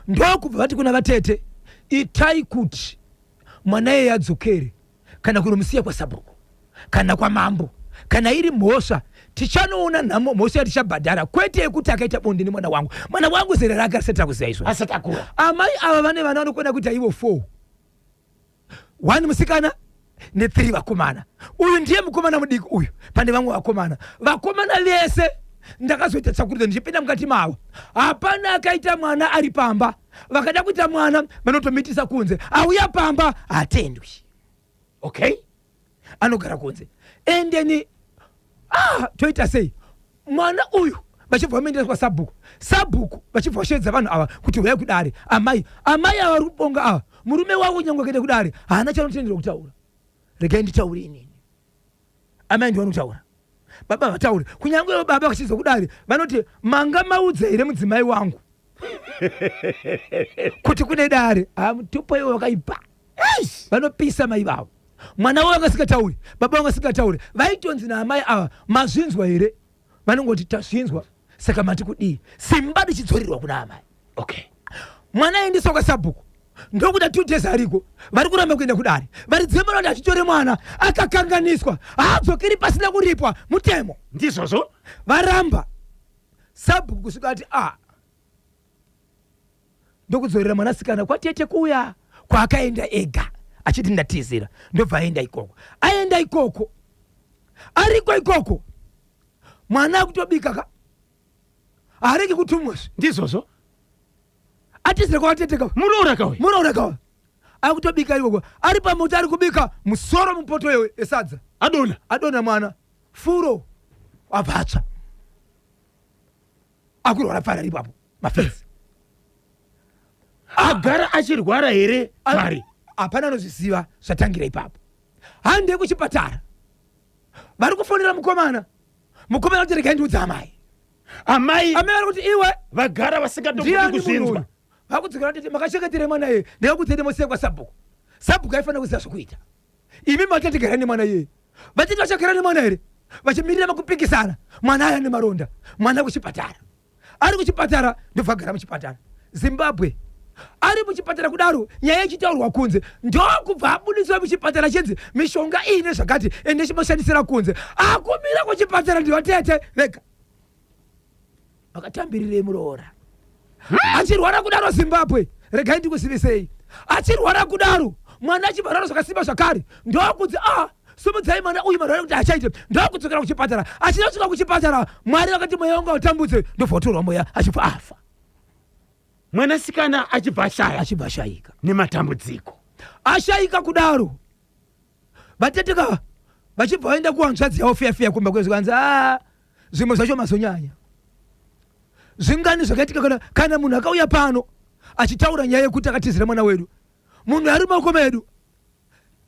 Ndokubva vati kuna vatete, itai kuti mwana iyeye adzokere, kana kunomusiya kwasabhuku kana kwamambo. Kana iri mhosva, tichanoona nhamo, mhosva yatichabhadhara, kwete yekuti akaita bonde nemwana wangu. Mwana wangu zera rake asati akuziva izvo. Asati akura. Amai ava vane vana vanokwana kuita ivo 4, 1 musikana ne3 vakomana. Uyu ndiye mukomana mudiki uyu, pane vamwe vakomana. Vakomana vese ndakazoita tsakurudzo ndichipinda mukati mavo, hapana akaita mwana ari pamba. Vakada kuita mwana vanotomitisa kunze, auya pamba hatendwi. Anogara kunze. Endeni, toita sei mwana uyu? Vachibva vamuendesa kwasabhuku, sabhuku vachibva vashevedza vanhu ava kuti huyai kudare. Amai ava vari kubonga ava, murume wavo nyange akaenda kudare haana chanotenderwa kutaura. Regai nditaure inini. Amai ndivo vanotaura, baba vataure. Kunyange ivo baba vachizwa kudare vanoti, manga maudza here mudzimai wangu kuti kune dare? Mutupo iwo wakaipa, vanopisa mai vavo. Mwana wavo angasingatauri, baba vangasingatauri, vaitonzi naamai ava, mazvinzwa here? Vanongoti, tazvinzwa, saka mati kudii? Simba richidzorerwa kuna amai. Mwana aendeswa kwasabhuku, ndokuda 2 days ariko, vari kuramba kuenda kudare. Varidzemana kuti achitore mwana akakanganiswa haadzokeri pasina kuripwa, mutemo. Ndizvozvo. Varamba sabhuku kusvika ati a ndokudzorera mwanasikana kwatete kuya kwaakaenda ega achiti ndatizira. Ndobva aenda ikoko. Aenda ikoko, ariko ikoko, mwana akutobika ka, haaregi kutumwazve. Ndizvozvo. Atizira kwatete ka. Muroora kauya. Muroora kawa akutobika ikoko, ari pamoto, ari kubika, musoro mupoto yewe esadza. Adona. Adona mwana, furo abvatsva, akurwara pfara ipapo, mafenzi. Agara achirwara here kare? Hapana anozviziva zvatangira ipapo. Hande kuchipatara, vari kufonera mukomana. Mukomana kuti, regai ndiudza amai. Amai. Amai vari kuti, iwe, vagara vasingatogoni ndiani munhu kuzvinzwa. Uyu vakudzokera tete, makachengetere mwana iye? Ndakakudzai musiye kwasabhuku. Sabhuku aifanira kuziva zvokuita. Imi matete garai nemwana iyeye. Vatete vachagara nemwana here vachimirira makupikisana? Mwana aya nemaronda, mwana kuchipatara, ari kuchipatara, ndobva agara muchipatara. Zimbabwe, ari muchipatara kudaro, nyaya ichitaurwa kunze, ndokubva abudiswa muchipatara chinzi mishonga iyi nezvakati, ende chimashandisira kunze. Akumira kuchipatara ndivatete vega vakatambirirei muroora achirwara kudaro. Zimbabwe, regai ndikuzivisei, achirwara kudaro, mwana achibvarara zvakasimba zvakare, ndokunzi, a simudzai mwana uyu, marwara kuti achaite. Ndokudzokera kuchipatara. Achida kusvika kuchipatara, Mwari vakati mweya wangu autambudze, ndobva watorwa mweya, achibva afa. Mwanasikana achibva ashaya. Achibva ashayika. Nematambudziko. Ashayika kudaro, vateteka vachibva vaenda kuhanzvadzi yavo fiya fiya kumba kwezvikanzi, a zvimwe zvacho mazonyanya. Zvingani zvakaitika? Kana munhu akauya pano achitaura nyaya yekuti akatizira mwana wedu, munhu ari mumaoko medu,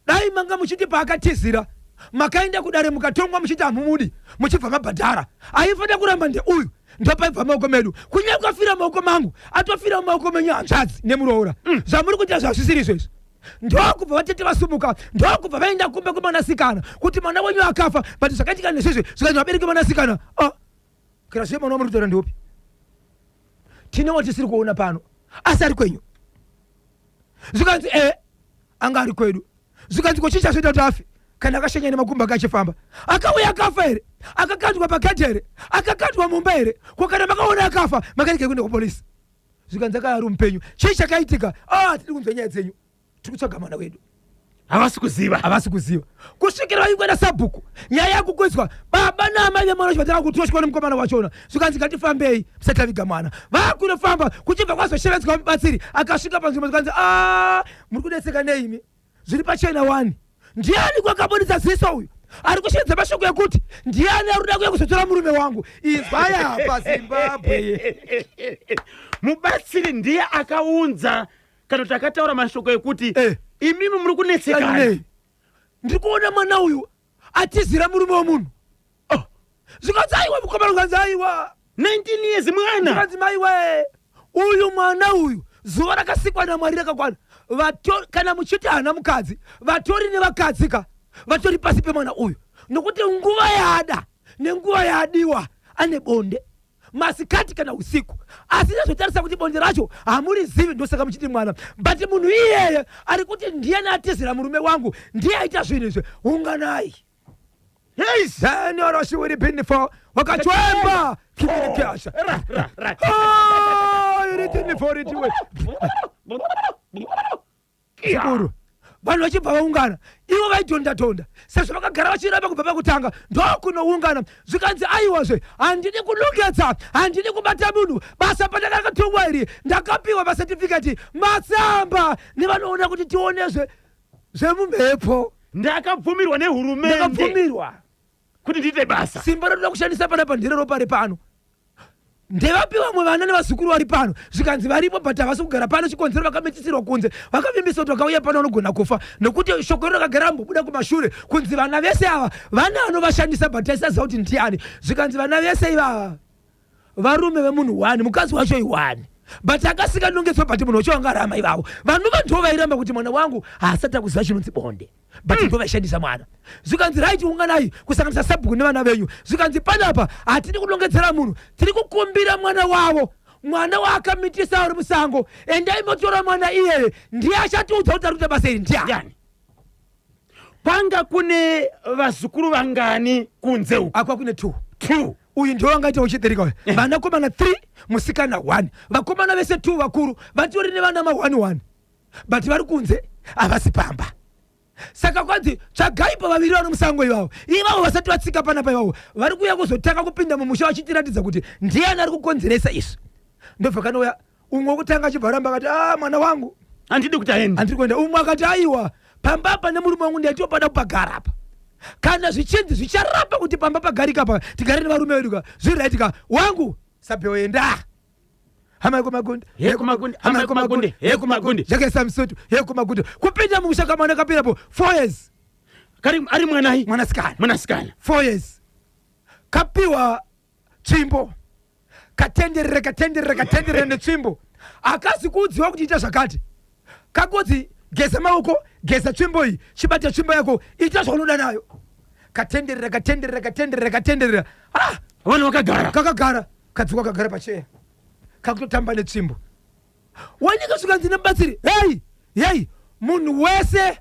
dai manga muchiti paakatizira makaenda kudare mukatongwa muchiti hamumudi, muchibva mabhadhara, aifanira kuramba ndeuyu. Ndopaibva maoko medu. Kunyange afira maoko mangu, atofira mumaoko menyu hanzvadzi nemuroora. Zvamuri kuita zvazvisiri izvezvi. Ndokubva vatete vasumuka, ndokubva vaenda kumba kwemwanasikana kuti mwana wenyu akafa, but zvakaitika nezvizvi. Zvikanzi vabereki mwanasikana, ah, kana zviye mwana wamuri kutaura ndeupi? Tine watisiri kuona pano, asi ari kwenyu? Zvikanzi, e anga ari kwedu. Zvikanzi, ko chii chazoita kuti afe? Kana akashanya nemakumbo ake achifamba, akauya akafa here? Akakandwa pagedhe here? Akakandwa mumba here? Ko kana makaona akafa, makarege kuenda kupolisi? Zvikanzi akaya ari mupenyu. Chii chakaitika? Ah, tiri kunzwa nyaya dzenyu, tiri kutsvaga mwana wedu. Havasi kuziva. Havasi kuziva kusvikira vaingoenda sabhuku. Nyaya yakukudzwa, baba naamai vemwana wacho vatanga kutoshwa nemukomana wachona. Zvikanzi ngatifambei musati taviga mwana. Vakunofamba, kuchibva kwazoshevedzwa mubatsiri akasvika panzvimbo. Zvikanzi, a, muri kudetseka neimi, zviri pachena wani. Ndiani kwakabudisa ziso uyu ari kushevedza mashoko ekuti ndiani ari kuda kuya kuzotora murume wangu? Izwai apa, Zimbabwe. Mubatsiri ndiye akaunza kana kuti akataura mashoko ekuti imimi muri kunetsekana. Nei? Ndiri kuona mwana uyu atizira murume wemunhu. Oh. Zvikanzi aiwa, mukomana, zvikanzi aiwa. 19 years mwana. Zvikanzi maiwe, uyu mwana uyu zuva rakasikwa naMwari rakakwana. Kana muchiti haana mukadzi, vatori nevakadzi ka vatori pasi pemwana uyu, nokuti nguva yaada nenguva yaadiwa ane bonde, masikati kana usiku. Asi nezotarisa kuti bonde racho hamurizivi, ndosaka muchiti mwana. But munhu iyeye ari kuti ndiyani atizira murume wangu, ndiye aita zvinhu izvi, unganai. Hey! Zenioroshiwiripinifo wakachwemba kibirikyasha. Ra, ra, ra. Iritinifo Zvikuru vanhu vachibva vaungana. Ivo vaidhonda tonda sezvo vakagara vachiramba kubva pakutanga, ndokunoungana. Zvikanzi aiwazve, handidi kunongedza, handidi kubata munhu. Basa pandakakatumwa iri, ndakapiwa masetifiketi, matsamba nevanoona kuti tionezve zvemumhepo. Ndakabvumirwa nehurumende. Ndakabvumirwa kuti ndiite basa. Simba ratoda kushandisa panapa ndereropa repano. Ndevapi vamwe vana nevazukuru vari pano? Zvikanzi varipo, but havasi kugara pano. Chikonzero, vakamitisirwa kunze, vakavimbisa kuti vakauya pano vanogona kufa, nokuti shoko iro rakagara rambobuda kumashure kunzi vana vese ava vana vanovashandisa, but taisaziva kuti ndiani. Zvikanzi vana vese ivava varume vemunhu one, mukadzi wacho ione, but akasikanongedzwa, but munhu wacho angarama. Ivavo vanova ndo vairamba kuti mwana wangu haasati akuziva chinonzi bonde, but ndo vaishandisa mwana. Zvikanzi right, unganai kusanganisa sabhuku nevana venyu. Zvikanzi panapa hatidi kunongedzera munhu, tiri kukumbira mwana wavo, mwana waakamitisa ari musango. Endai motora mwana iyeye, ndiye achatiudza kuti ari kuita basa iri ndiani. Ndiani? Kwanga kune vazukuru vangani kunze uku? Akwa kune two. Two. Uyu ndiwo wangaita uchitereka uyu. Vanakomana 3, musikana 1. Vakomana vese 2 vakuru vatori nevana ma1 1, but vari kunze, havasi pamba. Saka kwanzi tsvagaipo vaviri vari musango ivavo. Ivavo vasati vatsika panapa, ivavo vari kuuya kuzotanga kupinda mumusha vachitiratidza kuti ndiani ari kukonzeresa izvi. Ndobva kanouya umwe wekutanga, achibva ramba, akati, "A, mwana wangu." Handidi kuti aende. Handiri kuenda. Umwe akati, "Aiwa, pamba apa nemurume wangu ndaitopada kupagara apa. Kana zvichinzi zvicharamba kuti pamba pagarika pa tigare nevarume vedu ka, zviri right ka wangu." Sabheoenda hama yekumagundi. Yekumagundi, hama yekumagundi, yekumagundi. Zvakaisa musutu yekumagundi kupinda mumusha. Kamwana kapindapo 4 years. Kari ari mwanai? Mwanasikana. Mwanasikana. 4 years, kapiwa tsvimbo, katenderere, katenderere, katenderere netsvimbo. Akazi kuudziwa kuti ita zvakati, kakodzi geza maoko, geza tsvimbo iyi, chibata tsvimbo yako, ita zvaunoda nayo. Katenderera, katenderera, katenderera, katenderera. Ah! Vanhu vakagara. Kakagara, kadzuka, kagara pacheya, kakutotamba netsvimbo. Wanyika svikanzi nemubatsiri, "Hei, hei, munhu wese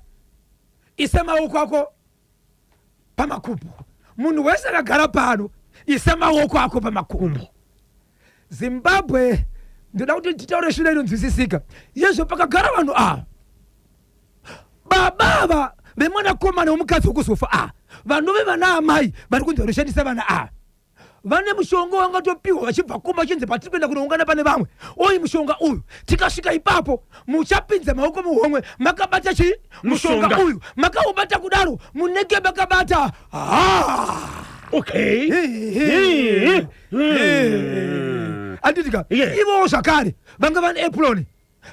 isa maoko ako pamakumbo. Munhu wese akagara pano isa maoko ako pamakumbo." Zimbabwe, ndoda kuti titaure shura inonzwisisika yezvo. Pakagara vanhu ava, baba ava vemwanakomana womukadzi wekuzofa ava, vanove vana amai vari kunzi vanoshandisa vana ava, vane mushonga wangatopiwa vachibva kumba, chinzi patiri kuenda kunoungana pane vamwe, oyi mushonga uyu, tikasvika ipapo muchapinza maoko muhomwe makabata chii? Mushonga. Mushonga. Uyu makaubata kudaro munenge makabata ha. Anditika? Ivowo zvakare vanga vane apron,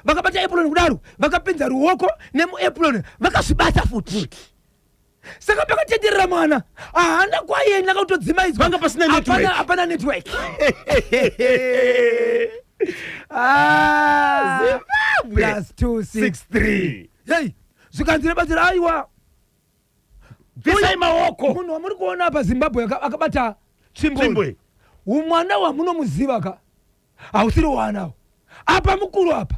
vakabata apron kudaro, vakapinza ruoko nemuapron, vakazvibata futi. Saka pakatenderera mwana haana kwaenda, kakutodzimaidzwa. Panga pasina network. Hapana network. Ah, Zimbabwe. Plus 2 6 3. Hey, zvikanzi nebatsira, aiwa, Bvisai maoko. Munhu wamuri kuona apa, Zimbabwe, akabata tsvimbo tsvimbo, iyi. Umwana wamunomuziva ka hausiri wanawo apa. Mukuru apa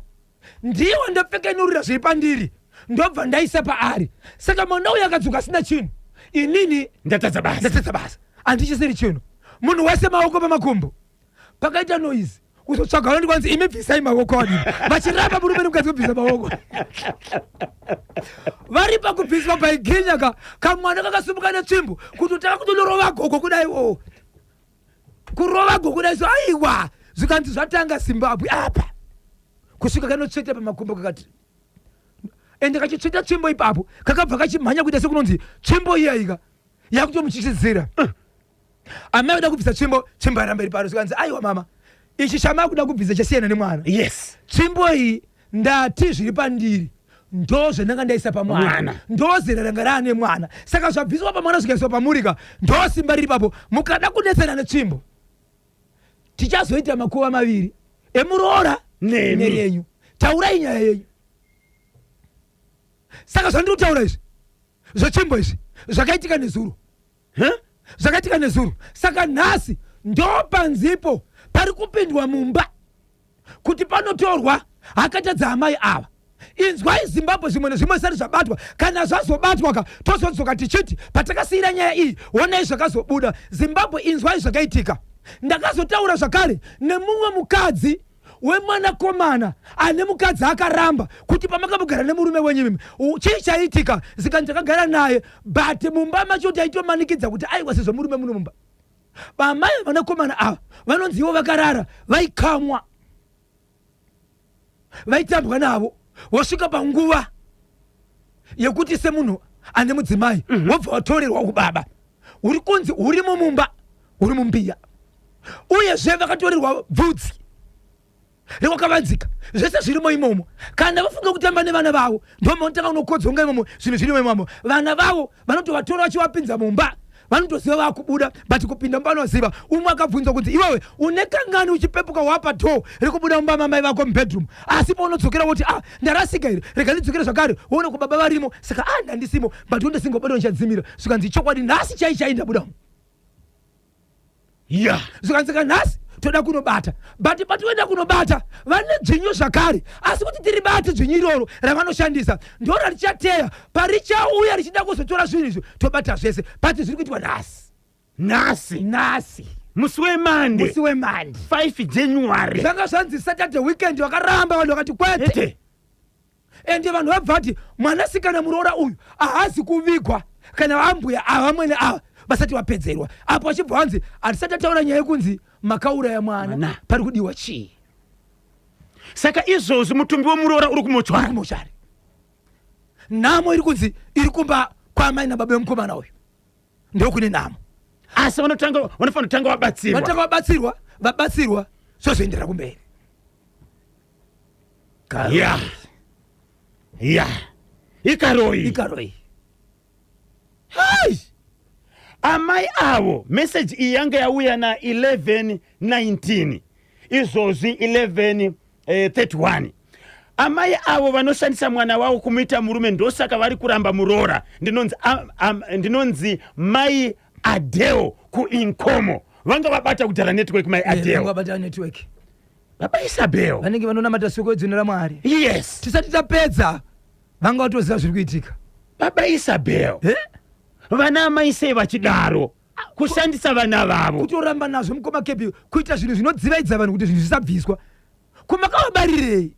ndiye wandapfekenurira zviri pandiri, ndobva ndaisa paari. Saka mwana uyu akadzoka asina chinhu, inini ndatadza basa. Ndatadza basa, handichisiri chinhu. Munhu wese maoko pamakumbo. Pakaita noise. Kuzotsvaga vanoti kwanzi imi bvisai maoko adii, vachiramba murume nemukadzi kubvisa maoko. Vari pakubviswa paiginya ka kamwana kakasimuka netsvimbo kutotanga kutonorova gogo kudai o kurova gogo kudai so aiwa, zvikanzi zvatanga Zimbabwe apa, kusvika kanotsveta pamakumbo kakati ende kachitsveta tsvimbo ipapo, kakabva kachimhanya kuita sekunonzi tsvimbo iyaika yakutomutyisidzira. Amai vada kubvisa tsvimbo, tsvimbo yaramba iri paro. Zvikanzi aiwa mama, ichi chamakuda kubvisa chasiyana nemwana. Tsvimbo iyi ndati zviri pandiri ndo zvandanga ndaisa pamwana, Mwana. ndo zera ranga raane mwana, saka zvabviswa pamwana zvikaiswa pamurika, ndo simba riri papo. Mukada kunetsana netsvimbo tichazoita makuva maviri emuroora Nemi. nerenyu. Taurai nyaya yenyu. Saka zvandiri kutaura izvi zvetsvimbo izvi zvakaitika nezuro. Huh? Zvakaitika nezuro. Saka nhasi ndo panzipo pari kupindwa mumba kuti panotorwa hakatadza amai ava. Inzwai Zimbabwe, zvimwe nezvimwe zvisati zvabatwa, kana zvazobatwa ka tozodzoka tichiti patakasiyira nyaya iyi honai zvakazobuda. Zimbabwe, inzwai zvakaitika. Ndakazotaura zvakare nemumwe mukadzi wemwanakomana ane mukadzi akaramba kuti pamakambogara nemurume wenyu imimi chii chaiitika? Zikanzi takagara naye, but mumba macho taitomanikidza kuti aiwa, sezvo murume muno mumba. Vamai vevanakomana ava vanonzi ivo vakarara vaikamwa, vaitambwa navo, vosvika panguva yekuti semunhu ane mudzimai wobva watorerwa kubaba, uri kunzi urimo mumba, uri mumbiya. Uyezve vakatorerwa bvudzi rekwakavanzika, zvese zvirimo imomo. Kana vafunga kutamba nevana vavo, ndomaunotanga unokodzonga imomo, zvinhu zvirimo imomo. Vana vavo vanotovatora vachivapinza mumba, vanotoziva vakubuda, but kupinda mumba vanoziva. Umwe akabvunzwa kunzi iwewe une kangani uchipepuka wapa door rekubuda mumba mamai vako mubedroom, asi paunodzokera woti ah, ndarasika here, rega ndidzokere zvakare, woona kubaba varimo, saka ah, ndandisimo, but undesingobuda ndichadzimira. Zvikanzi chokwadi nhasi chai chai ndabuda. Zvikanzi ka nhasi toda kunobata, but patinoenda kunobata vane dzvinyu zvakare, asi kuti tiribate dzvinyu iroro ravanoshandisa ndo rarichateya parichauya richida kuzotora zvinhu izvi, tobata zvese. Pati zviri kuitwa nhasi. Nhasi. Nhasi. Musi weMande. Musi weMande. 5 January. Zvanga zvanzi Saturday weekend, vakaramba vanhu vakati kwete. Ete. Ende vanhu vabva vati mwanasikana muroora uyu haazi kuvigwa kana vambuya ava vamwene ava vasati vapedzerwa. Apo vachibva vanzi hatisati tataura nyaya yekunzi makauraya mwana. Mwana. Pari kudiwa chii? Saka izvozvi mutumbi wemuroora uri kumochwari. Kumochari. Nhamo iri kunzi iri kumba kwamai nababa vemukomana uyu, ndokune nhamo. Asi vanofanira kutanga vabatsirwa. Vanotanga vabatsirwa, vabatsirwa zvozoendera kumberi. Ya ya, ikaroi. Ikaroi. Hai! Amai avo, meseji iyi yanga yauya na 11:19, izvozvi 11:31. Amai avo vanoshandisa mwana wavo kumuita murume, ndosaka vari kuramba muroora. Ndinonzi mai Adeo kuInkomo. Vanga vabata kudhara network, mai Adeo. Vabata network. Baba Isabel. Vanenge vanonamata soko yedzino raMwari. Tisati tapedza vanga vatoziva zviri kuitika. Baba Isabel. Eh? Vana amai sei vachidaro kushandisa vana vavo? Kutoramba nazvo mukoma Kepi, kuita zvinhu zvinodzivaidza vanhu kuti zvinhu zvisabviswa, kumakavabarirei?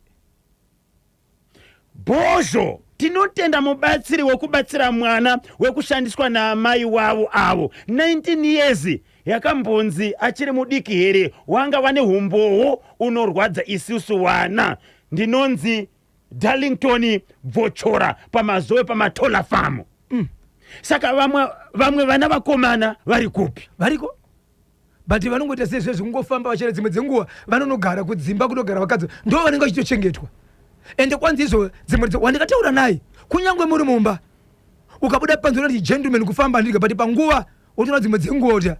Bhozho, tinotenda mubatsiri wekubatsira mwana wekushandiswa naamai wavo avo. 19 years yakambonzi achiri mudiki here? Wanga wane umbowo unorwadza isusu wana. Ndinonzi Darlington Bvochora paMazowe paMatola Farm. Saka vamwe vana vakomana vari kupi? Variko, but vanongoita sezvezvi kungofamba vachera, dzimwe dzenguva vanonogara kudzimba kunogara vakadzi, ndo vanenge vachitochengetwa. Ende kwanzi izvo dzimwe wandikataura naye, kunyange muri mumba ukabuda panze unoti gentleman kufamba ndirga, but panguva wotoona dzimwe dzenguva kuti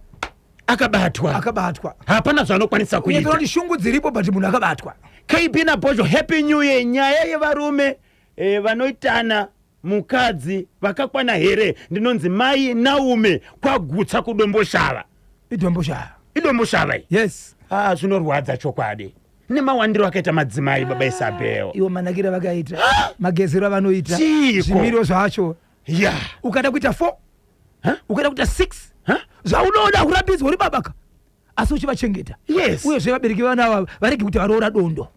akabatwa. Akabatwa. Hapana zvaanokwanisa kuita. Kuti shungu dziripo, but munhu akabatwa. KB naBhozho, happy new year. Nyaya yevarume vanoitana mukadzi vakakwana here? Ndinonzi mai Naume kwaGutsa kuDomboshava. IDomboshava. IDomboshava iyi. Yes. Ah, zvinorwadza chokwadi nemawandiro akaita madzimai, baba Isabel. Iwo manakiro avakaita, magezero avanoita. Chiiko? Zvimiro zvacho. Ukada kuita 4, Huh? ukada kuita 6, Huh? zvaunoda kurambidzwa uri babaka. Asi uchivachengeta. Yes. Uyezve vabereki vevana ava varege kuti varoora dondo.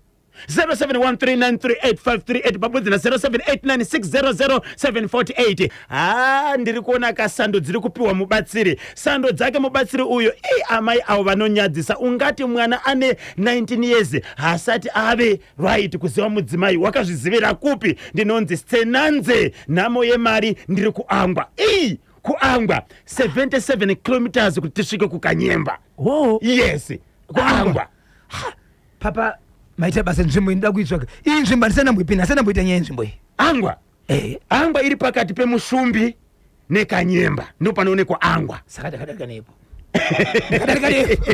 0713938538 pabudzi na 0789600748. Ha, ndiri kuona kasando dziri kupiwa mubatsiri, sando dzake mubatsiri uyo. I amai avo vanonyadzisa. Ungati mwana ane 19 years haasati ave right kuziva mudzimai, wakazvizivira kupi? Ndinonzi Senanze, nhamo yemari, ndiri kuangwa. Ii, kuangwa 77 kilometers kuti tisvike kuKanyemba. Oh. Yes, kuangwa. Papa, maita basa. Nzvimbo inoda kuitsvaga iyi nzvimbo handisati ndamboipinda, handisati ndamboita nyaya yenzvimbo iyi. Angwa. Angwa iri pakati peMushumbi neKanyemba, ndo panoonekwa Angwa. Saka ndakadarika nepo, ndakadarika nepo,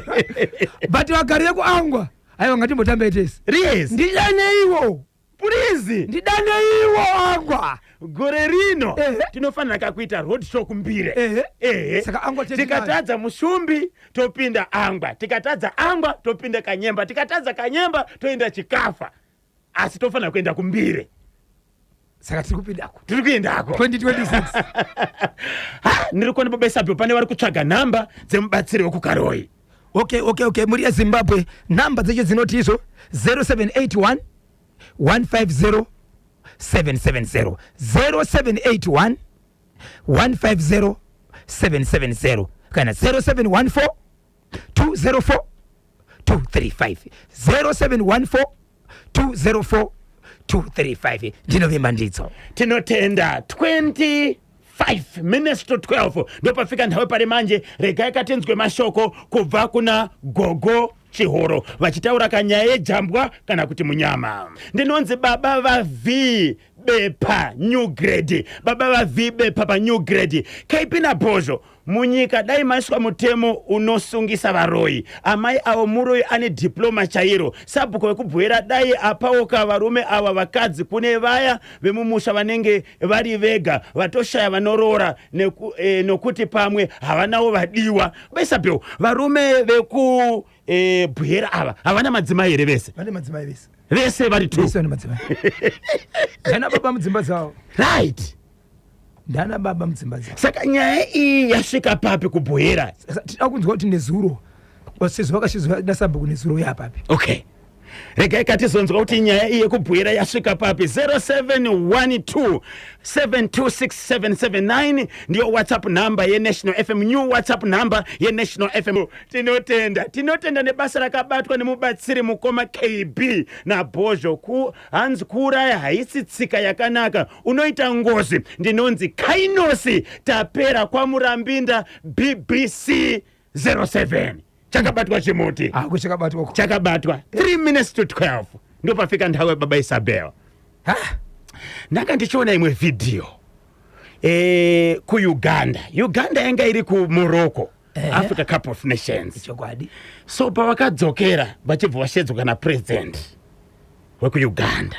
but vagari vekuangwa, aiwa, ngatimbotambai tese. Ndidaneiwo. Please. Ndidaneiwo, Angwa. Gore rino tinofanira kakuita road show kuMbire. Ehe. Saka Angwa tete. Tikatadza Mushumbi, topinda Angwa. Tikatadza Angwa, topinda Kanyemba. Tikatadza Kanyemba, toenda Chikafa. Asi tofanira kuenda kuMbire. Saka tiri kupindako. Tiri kuendako. 2026. Ha, ndiri kuona baba Isabel pane vari kutsvaga nhamba dzemubatsiri wekuKaroi. Okay, mhuri yeZimbabwe, nhamba dzecho dzinoti izvo 0781 150 770, 0781 150 770, kana 0714 204 235, 0714 204 235. Ndinovimba ndidzo. Tinotenda. 25 minutes to 12 ndopafika nthawi pari manje. Regai katinzwe mashoko kubva kuna Gogo Chihoro vachitaura kanyaya yejambwa kana kuti munyama. Ndinonzi baba vav Bepa, New Grade. Baba vav Bepa paNew Grade. KP naBhozho, munyika dai maiswa mutemo unosungisa varoyi. Amai avo muroyi, ane diploma chairo. Sabhuku vekubwera dai apaoka varume ava vakadzi. Kune vaya vemumusha vanenge vari vega, vatoshaya vanoroora nokuti pamwe havanawo vadiwa. Besabel, varume veku Bwera ava havana madzimai here vese? Vane madzimai vese. Vese vari two? Vese vane madzimai, ndana baba mudzimba dzavo. Ndana baba mudzimba dzavo. Saka nyaya iyi yasvika papi kuBwera? Saka tinoda kunzwa kuti nezuro, sezvo vakashizwa nasabhuku nezuro, yapapi. Okay, regai katizonzwa kuti nyaya iyi yekubwera yasvika papi. 0712 726779 ndiyo WhatsApp number yeNational FM, new WhatsApp number yeNational FM. Tinotenda, tinotenda nebasa rakabatwa nemubatsiri mukoma KB naBhozho. Hanzi kuuraya haisi tsika yakanaka, unoita ngozi. Ndinonzi Kainosi Tapera kwaMurambinda, BBC 07. Chakabatwa chimuti. Ako chakabatwa uko. Chakabatwa. 3 minutes to 12 ndopafika nthawi yababa Isabel. Ha? Ndanga ndichiona imwe vhidhiyo kuUganda. Uganda yanga iri kuMorocco, Africa Cup of Nations. So pavakadzokera vachibva vashedzwa napresident wekuUganda,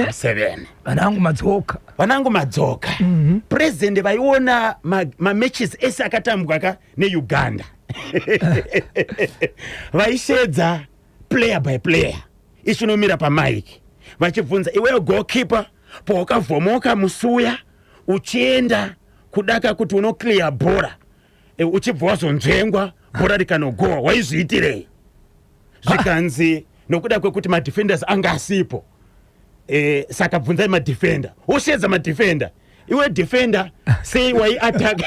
Museveni. Vana vangu madzoka. Vanangu madzoka. President vaiona mamatches ese akatambwa ka neUganda, vaishedza player by player, ichinomira pamike vachibvunza, "Iweyo goalkeeper, pawakavhomoka musuya uchienda kudaka kuti unoclear bhora, uchibva wazonzvengwa, bhora rikanogowa, waizviitirei?" Zvikanzi nokuda kwekuti madefenders anga asipo, saka bvunzai madefender. Woshedza madefender, "Iwe defender, sei waiataka?"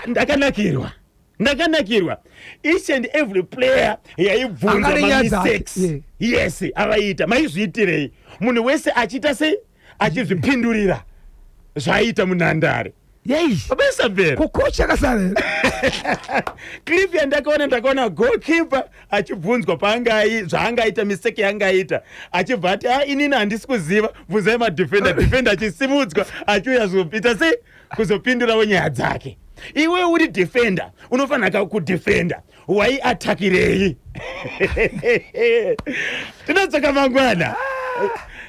Ndakanakirwa, ndakanakirwa. Each and every player yaibvunzwa Angane nyaya dzake, mamistakes yes avaiita, maizviitirei? Munhu wese achiita sei, achizvipindurira zvaiita munhandare. Yei. Baba Isabel. Kukocha akasara. Clip yandakaona, ndakaona goalkeeper achibvunzwa paangai zvaangaita, mistake yaangaita, achibva ati, "A, inini handisi kuziva, bvunzai madefender." Defender achisimudzwa achiuya zoita sei, kuzopindurawo nyaya dzake. Iwe uri defender, unofanira kudefenda, waiatakirei? Tinodzoka mangwana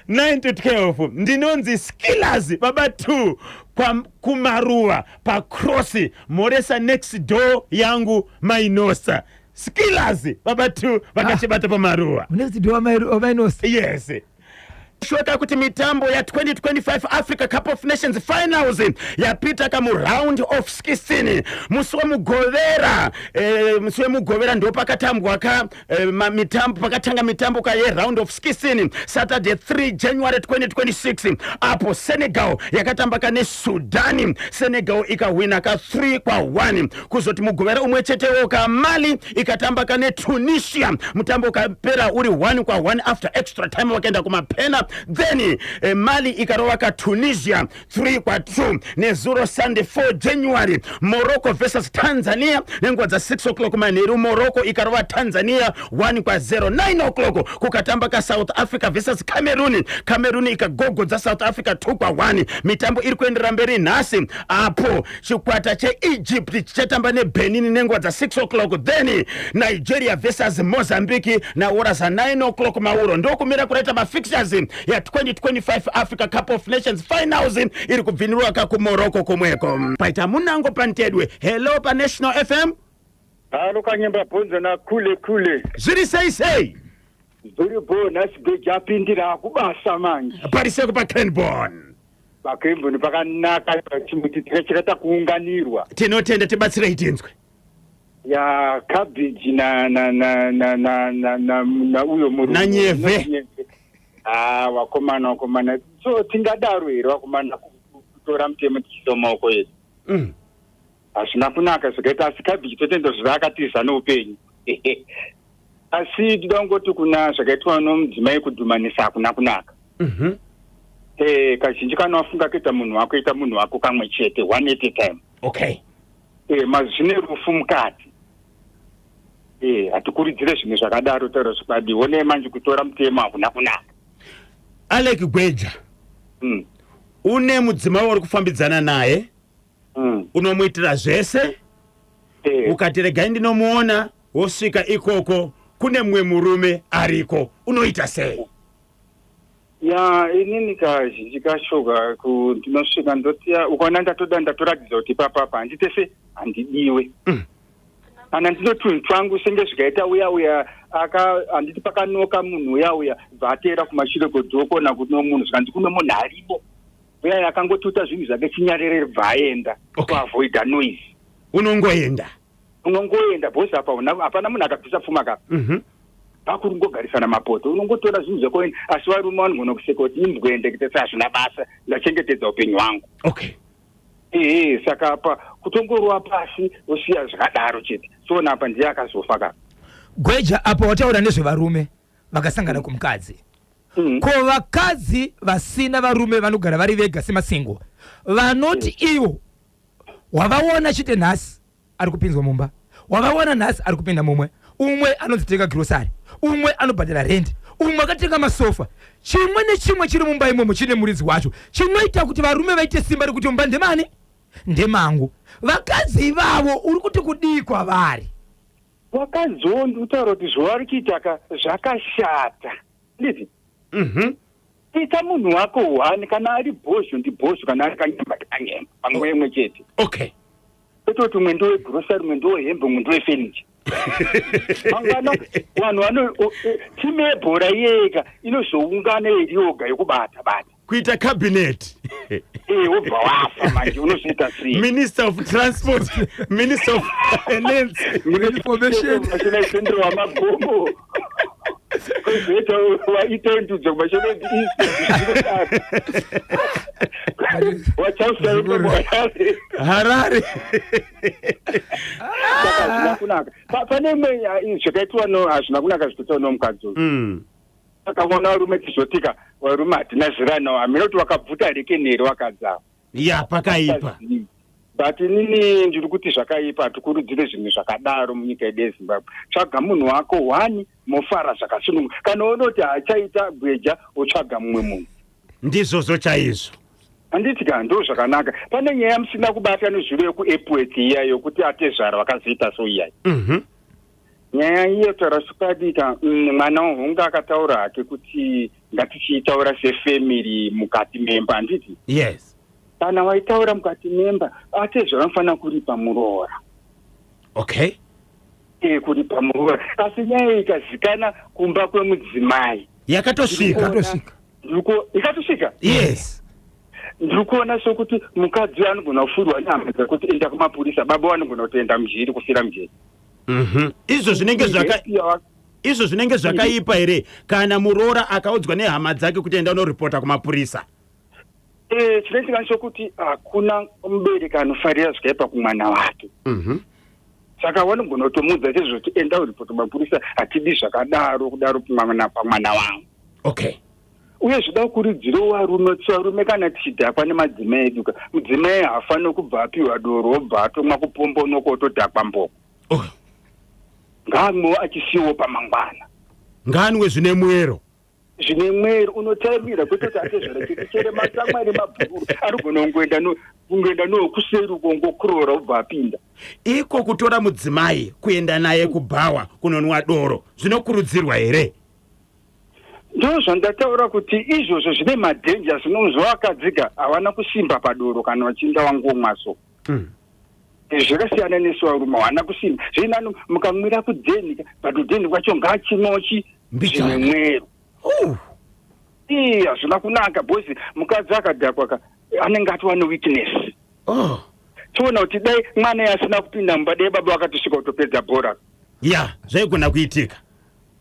9 to 12. Ndinonzi Skillers baba 2 kumaruva pacross. Moresa next door yangu Mainosa. Skillers baba 2 vakachibata pamaruva. Next door wamainosa. Yes. Shweka kuti mitambo ya2025 Africa Cup of Nations finals yapita kamuround of 16 musi wemugovera. Musi wemugovera ndo pakatambwa ka mitambo, pakatanga mitambo ka yeround of 16, Saturday 3 January 2026, apo Senegal yakatamba ka neSudani, Senegal ikahwina ka 3 kwa1. Kuzoti mugovera umwe chetewo ka, Mali ikatamba ka neTunisia, mutambo ukapera uri 1 kwa1 after extra time, vakaenda kumapena. Then Mali ikarova ka Tunisia 3 kwa2. Nezuro Sunday 4 January, Morocco versus Tanzania nenguva dza6 o'clock manheru, Morocco ikarova Tanzania 1 kwa0. 9 o'clock kukatamba ka South Africa versus Cameroon, Cameroon ikagogodza South Africa 2 kwa1. Mitambo iri kuenderera mberi nhasi apo chikwata cheEgypt chichatamba neBenin nenguva dza6 o'clock, then Nigeria versus Mozambique naora za9 o'clock mauro. Ndokumira kuraita mafixtures ya2025 Africa Cup of Nations finals iri kubvinirwa ka kuMorocco kumweko. Paita munango pantedwe. Hello, paNational FM. Halo, Kanyemba Bhonzo nakule kule. Zviri sei sei? Zviri bo. Nhasi geji apindira kubasa manje. Pariseko paCranborne? PaCranborne pakanaka, chimuti chakaita kuunganirwa. Tinotenda, tibatsirei tinzwe. Ya, cabbage na na na na na na na na uyo murume. Nanyeve. Ah, wakomana, wakomana, so tingadaro here wakomana, kutora mutemo tichiisa mumaoko edu? Hazvina kunaka zvakaita, asi cabbage totenda zvavakatiza neupenyu. Asi toda kungoti kuna zvakaitwa nomudzimai, kudhumanisa hakuna kunaka. Kazhinji kana wafunga kuita munhu wako, ita munhu wako kamwe chete, one at a time. Mazvine rufu mukati. Hatikurudzire zvinhu zvakadaro. Taura zvokwadi, onei manje, kutora mutemo hakuna kunaka. Alec Gweja, une mudzimai wauri kufambidzana naye, unomuitira zvese, ukati regai ndinomuona, wosvika ikoko kune mumwe murume ariko, unoita sei? Ya, inini kazhinji kacho ndinosvika ndotiya, ukaona ndatoda, ndatoratidza kuti papapa handite se handidiwe. Kana ndinotunhu twangu senge zvikaita uya uya aka handiti pakanoka munhu uya uya, bva ateera kumashure kodhokona kuno munhu, zvikanzi kuno munhu aripo uya akangotuta zvinhu zvake chinyarere, bva aenda. Kuavoida noise. Unongoenda. Unongoenda because apa hapana munhu akabvisa pfuma kapa. Pakuri ngogarisana mapoto, unongotora zvinhu zvakoenda. Asi varume vanogona kuseka kuti imbwende, kuita se hazvina basa, ndachengetedza upenyu hwangu. Ehe, saka apa kutongorova pasi wosiya zvakadaro chete. Soona apa ndiye akazofa ka. Gweja, apo wataura nezvevarume vakasangana kumukadzi. Ko vakadzi vasina varume, vanogara vari vega semasingle, vanoti ivo wavaona chete nhasi ari kupinzwa mumba, wavaona nhasi ari kupinda mumwe, umwe anonzi tenga grocery, umwe anobhadhara rendi, umwe akatenga masofa, chimwe nechimwe chiri mumba imomo chine muridzi wacho, chinoita kuti varume vaite simba rekuti mumba ndemani, ndemangu. Vakadzi ivavo uri kuti kudii kwavari? Vakadziwo ndikutaura kuti zvavari kuita ka zvakashata, nditi ita munhu wako one. Kana ari bhozho ndibhozho, kana ari Kanyemba ndikanyemba, panguva imwe chete. Kwete kuti umwe ndowegrocery, umwe ndowehembe, umwe ndowefurniture. Mangwana vanhu vano timu yebhora iyeka inozoungana iri yoga yokubata bata. Kuita cabinet. Wobva wafa manje, unozoita sei? Minister of Transport, Minister of Finance. Information. Mashonaisendro wamagomo, kozoita waitendudzo kuMashonaeast, waCharles. Harare. Saka hazvina kunaka. Pane imwe zvakaitwa no, hazvina kunaka zvikuitwa nomukadzi uyu. Akaona varume tizotika, varume hatina zera nawo, hamina kuti wakabvuta rekeni here wakadzi ava. Ya, pakaipa. But inini ndiri kuti zvakaipa, hatikurudzire zvinhu zvakadaro munyika yedu yeZimbabwe. Tsvaga munhu wako one, mofara zvakasununguka. Kana unoti haachaita, gweja, wotsvaga mumwe munhu. Ndizvozvo chaizvo. Handiti ka ndo zvakanaka? Pane nyaya musina kubata nezviro yekuEpworth iya yokuti atezvara vakazoita so iyai. Nyaya iyo, taura chokwadi ka, mwana wahunga akataura hake kuti ngatichiitaura sefamily mukati memba, handiti? Yes. Kana waitaura mukati memba, atezvara vanofanira kuripa muroora. Kuripa muroora. Asi nyaya iyi ikazikana kumba kwemudzimai, Yakatosvika. Yakatosvika. Ikatosvika. Yes. Ndiri kuona sokuti mukadzi anogona kufurwa nehama dzekuti enda kumapurisa, baba vanogona kutoenda mujeri, kufira mujeri. Izvo zvinenge zvakaipa here kana muroora akaudzwa nehama dzake kuti enda unoripota kumapurisa? Chinoitika chokuti hakuna mubereki anofarira zvakaipa kumwana wake. Saka vanogona kutomuudza chezvoti enda uripota kumapurisa, hatidi zvakadaro kudaro pamwana wangu. Uye zvida kukurudzirawo varume kuti varume kana tichidhakwa nemadzimai edu ka, mudzimai haafaniri kubva apiwa doro obva atomwa kupombonoka otodhakwa mboko. Ngaamwewo achisiyiwo pamangwana. Ngaanwe zvine mwero. Zvine mwero unotaimira, kwete kuti atezvara chete matsamwa nemabhururu anogona kungoenda nokuseri uko ngokurora ubva apinda. Iko kutora mudzimai kuenda naye kubhawa kunonwa doro zvinokurudzirwa here? Ndo zvandataura kuti izvozvo zvine madangers. Unonzwa vakadzika havana kusimba padoro kana vachinda wangomwa so. Zvakasiyana nesu varume, havana kusimba zvinani mukamwira kudheni, but kudheni kwacho ngachimwochi Mbichana. zvine mwero. Ii, hazvina kunaka because mukadzi akadhakwa ka anenge atova neweakness. Toona kuti dai mwana asina kupinda mumba, dai baba vakatosvika kutopedza bhora. Ya, zvaigona kuitika.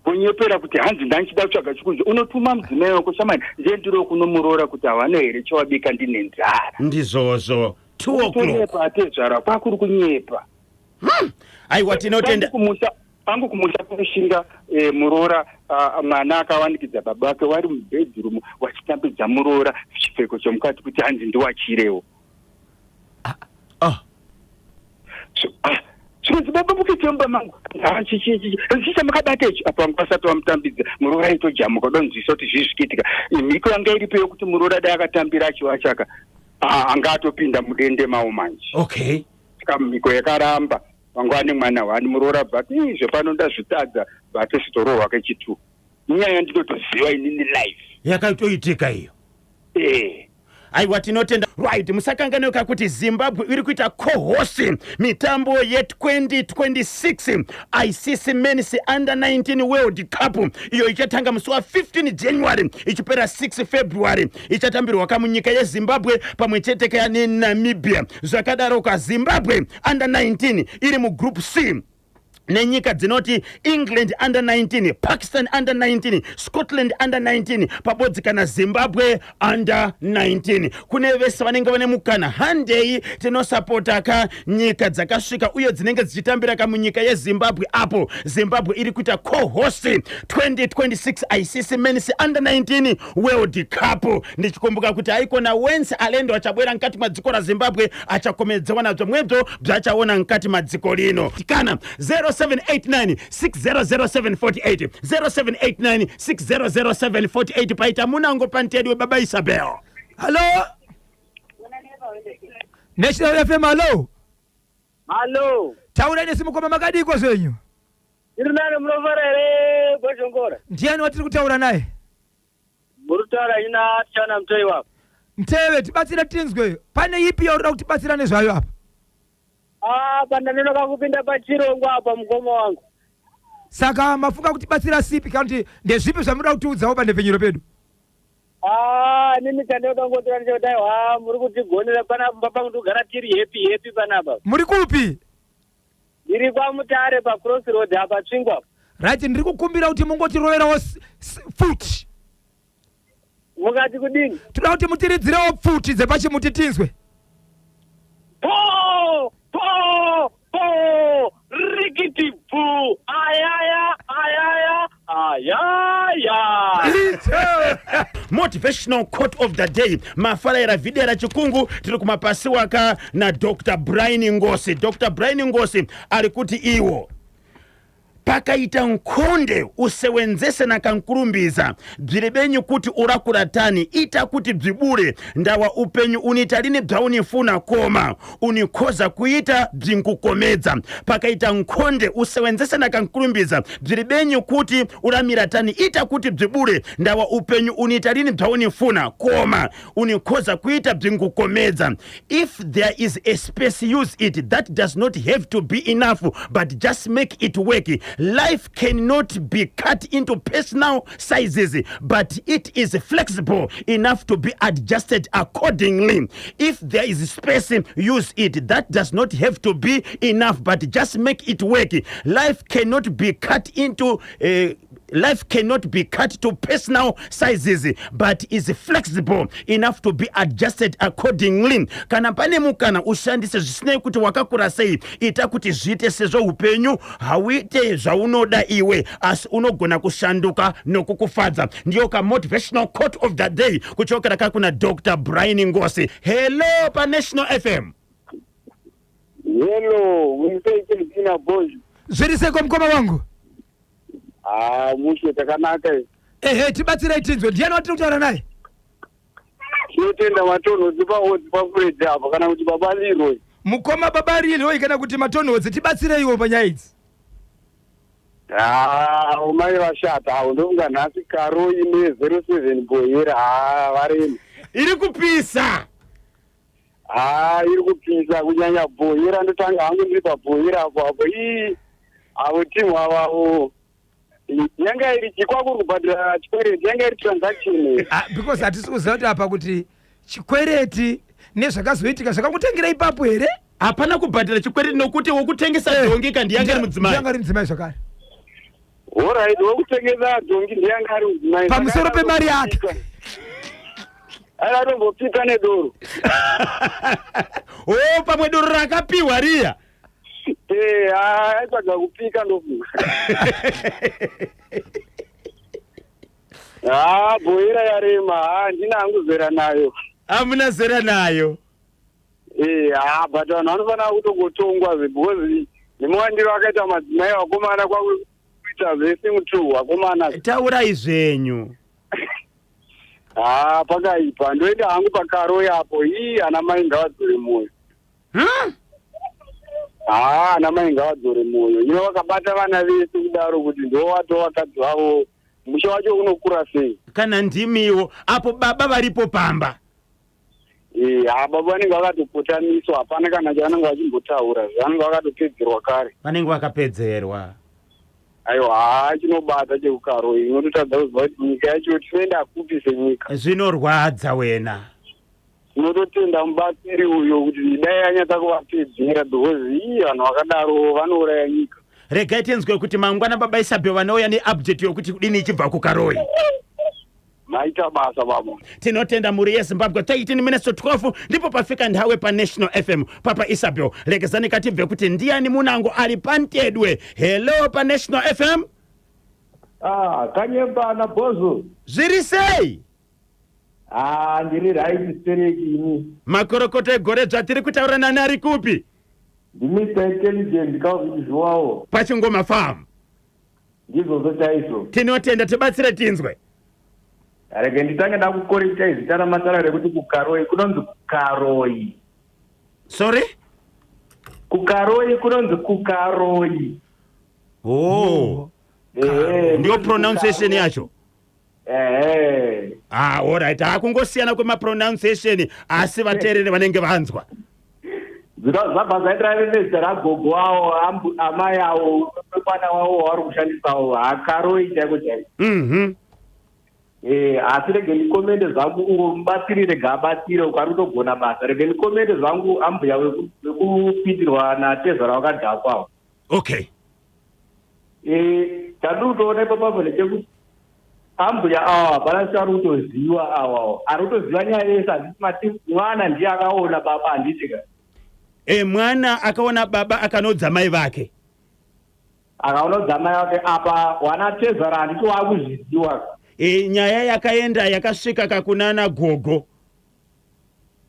Kunyepera kuti hanzi ndanchida kutsvaga chikunje, unotuma mudzimai wako, shamani, ndiye ndiro kunomuroora kuti hawana here chawabika, ndine nzara. Ndizvozvo, 2 o'clock. Kutonyepa atezvara kwakuri kunyepa. Aiwa, tinotenda. Pangu kumusha kunoshinga muroora, mwana akawanikidza baba vake wari mubedroom wachitambidza muroora chipfeko chomukati kuti hanzi ndiwachirewo. Zvinonzi baba mukuite mumba mangu chichamakabata ichi apa vanga vasati vamutambidza, muroora itojamuka donzwisa kuti zvii zvichiitika. Mhiko yanga iripo yokuti muroora dai akatambira achiwachaka, anga atopinda mudende mawo manje. Saka mhiko yakaramba, vanga vane mwana wani muroora, but ii zvepano ndazvitadza, but sitorohwa kechitu. Inyaya ndinotoziva inini life. Yakatoitika iyo. Eh. Aiwa, tinotenda. Right, musakanganwika kuti Zimbabwe iri kuita co-host mitambo ye2026 ICC Men's Under 19 World Cup, iyo ichatanga musi wa15 January ichipera 6 February. Ichatambirwa kamunyika yeZimbabwe pamwe chete kaya neNamibia. Zvakadaro kaZimbabwe Under 19 iri mugroup C nenyika dzinoti England Under 19, Pakistan Under 19, Scotland Under 19 pabodzi kana Zimbabwe Under 19. Kune vese vanenge vane mukana, handei tinosapota ka nyika dzakasvika uye dzinenge dzichitambira ka munyika yeZimbabwe, apo Zimbabwe iri kuita co-host 2026 ICC Men's Under 19 World Cup. Ndichikumbuka kuti aikona wense alendo achabwera mkati mwa dziko la Zimbabwe achakomedzewa nabzo mwebzo bzachaona mkati mwa dziko lino. Kana 0789 600748, 0789 600748. Paita munango pantedwe baba Isabel. Hallo, National FM, hallo. Hallo. Taurai nesu mukoma, makadiko zvenyu? Iri nani, munofara here Bhozhongora? Ndiani watiri kutaura naye? Muri kutaura ina Tichana Mutei wapo. Mteve, tibatsire tinzwe, pane ipi yauri kutibatsira nezvayo apa? Apa ndanonoka kupinda pachirongwa apa, mukoma wangu. Saka mafunga kutibatsira sipi, kana kuti ndezvipi zvamunoda kutiudzawo pandepfenyuro pedu? Ah, nini chandoda kungotora ndechekuti aiwa, muri kutigonera panapa pangu, tikugara tiri happy happy panapa. Muri kupi? Ndiri kwaMutare pacross road apa, Tsvingwa. Right, ndiri kukumbira kuti mungotiroverawo pfuti. Mukati kudini? Toda kuti mutiridzirewo pfuti dzepachimuti tinzwe. Po po po, rikiti bvu, ayaya ayaya ayaya. Motivational quote of the day, mafaraira vhidera chikungu tiri kumapasiwaka naDr Brian Ngosi. Dr Brian Ngosi ari kuti iwo pakaita nkhonde usewenzese nakankurumbiza bziri benyu kuti urakuratani, ita kuti bzibure ndawa upenyu unita lini bzaunifuna koma unikhoza kuita bzinkukomedza. Pakaita nkhonde usewenzese nakankurumbiza bziri benyu kuti ulamiratani, ita kuti bzibure ndawa upenyu unita lini bzaunifuna koma unikhoza kuita bzinkukomedza. If there is a space, use it. That does not have to be enough, but just make it work. Life cannot be cut into personal sizes, but it is flexible enough to be adjusted accordingly. If there is space, use it. That does not have to be enough, but just make it work. Life cannot be cut into Life cannot be cut to personal sizes, but is flexible enough to be adjusted accordingly. Kana pane mukana, ushandise, zvisinei kuti wakakura sei. Ita kuti zviite, sezvo upenyu hauite zvaunoda iwe, asi unogona kushanduka nokukufadza. Ndiyo kamotivational quote of the day kuchokera kakuna Dr Brian Ngosi. Hello, paNational FM. Hello, munisei Bozho? Zviri seiko, mukoma wangu? Ah, mushe, takanaka. Ehe, tibatsirei tinzwe, ndiani watiri kutaura naye? Tinotenda Matonhodzi paodzi pafuredzi apo, kana kuti Baba Leroy. Mukoma Baba Leroy kana kuti Matonhodzi, tibatsireiwo panyaya idzi. Ah, mai vashata avo, ndofunga nhasi Karoi ne07 Bohera, ha, vareni. Iri kupisa. Ha, iri kupisa, kunyanya Bohera. Ndotanga hangu ndiri paBohera apo apo. Ii, avo timu avavo yanga iri chikwakuri kubhadhira chikwereti, yanga iri transaction. Ah, because hatisi kuziva kuti apa kuti chikwereti nezvakazoitika zvakangotengera ipapo here? Hapana kubhadhira chikwereti, nokuti wokutengesa dhongi ka ndiyanga ri mudzimai. Ndiyanga ri mudzimai zvakare. Alright, wokutengesa dhongi ndiyanga ari mudzimai. Pamusoro pemari yake. Akatombopika nedoro. O, pamwe doro rakapiwa riya. Eh, aitsvaga kupika, ndofunga. Ha, Bhoera yarema, ha, handina hangu zera nayo. Hamuna zera nayo. Eh, ha, but vanhu vanofanira kutongotongwa, because nemawandiro akaita madzimai, vakomana, kwakuita zvese mutu, vakomana. Taurai zvenyu. Ha, pakaipa. Ndoenda hangu paKaroi apo. Ii, ana mai ngavadzore mwoyo. Ha, ana mai ngavadzore mwoyo. Ino vakabata vana vese kudaro kuti ndowato vakadzi vavo, musha wacho unokura sei? Kana ndimiwo apo, baba varipo pamba. Eh, ha, baba vanenge vakatopotamiswa, hapana kana chavanenge vachimbotaura, zvanenge vakatopedzerwa kare. Vanenge vakapedzerwa. Aiwa, ha, chinobata chekuKaroi, inototadza kuziva kuti nyika yacho tinoenda kupi senyika. Zvinorwadza wena. Tinototenda mubatsiri uyo kuti dai anyatsa kuvapedzera, because ii, vanhu vakadaro vanouraya nyika. Regai tinzwe kuti mangwana Baba Isabel vanouya neupdate yokuti kudini ichibva kuKaroi. Maita basa, baba. Tinotenda, mhuri yeZimbabwe. 13 minutes to 12 ndipo pafika nthawe paNational FM. Papa Isabel, lekezani katibve kuti ndiani munango ari pantedwe. Hello, paNational FM. Ah, Kanyemba Bozo. Zviri sei? Ah, ndiri right stereki ini. Makorokoto egore. Zvatiri kutaura nani, ari kupi? NdiMr Intelligent Calvin Zhuwawo. Pachingoma Farm. Ndizvozvo chaizvo. Tinotenda, tibatsire tinzwe. Rege nditange ndakukorektai zita ramatara rekuti kuKaroi kunonzi kuKaroi. Sorry? KuKaroi kunonzi kuKaroi. Oh. Ehe. Ndiyo pronunciation yacho. Ehe. Ah, alright, hakungosiyana kwemapronunciation, asi vateereri vanenge vanzwa. Zvabva zvaenderana nezita ragogo wavo, amai avo, mwana wavo wavari kushandisawo, haKaroi chaiko chaiko. Eh, asi rege ndikomende zvangu ungo mubatsiri, rega abatsire uko ari kutogona basa. Rege ndikomende zvangu ambuya vekupindirwa natezvara wakadhakwawo. Eh, chandiri kutoona ipapapo ndechekuti ambuya awa hapana chaari kutoziva awawo. Ari kutoziva nyaya yese, handiti? Mati mwana ndiye akaona baba, handiti ka? E, mwana akaona baba, akanodza mai vake. Akaona dzamai vake apa, wana tezvara, handiti waakuzviziva? E, nyaya yakaenda yakasvika kakunana gogo.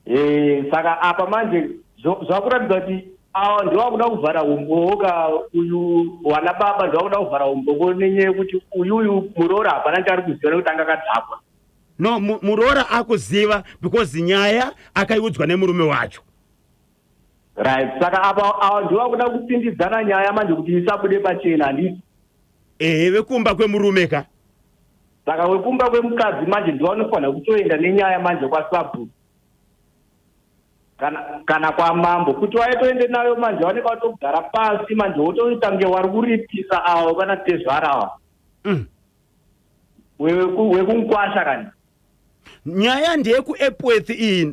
Eh, saka apa manje zvakuratidza kuti awa ndiwakuda kuvhara umbowo ka. Uyu wana baba ndiwakuda kuvhara umbowo nenyaya yekuti uyuyu muroora hapana chaari kuziva nekuti anga akadhakwa. No, muroora akuziva because nyaya akaiudzwa nemurume wacho. Right, saka apa awa ndiwakuda kupindidzana nyaya manje kuti isabude pachena, handiti? Ehe, vekumba kwemurume ka. Saka wekumba kwemukadzi manje ndiwanofanira kutoenda nenyaya manje kwasabhuku. Kana kwamambo kuti waitoende nayo manje vanenge vatogara pasi manje wotoita kunge wari kuripisa avo vana tezvara ava. Wekunkwasha kani. Nyaya ndeyekuEpworth iyi.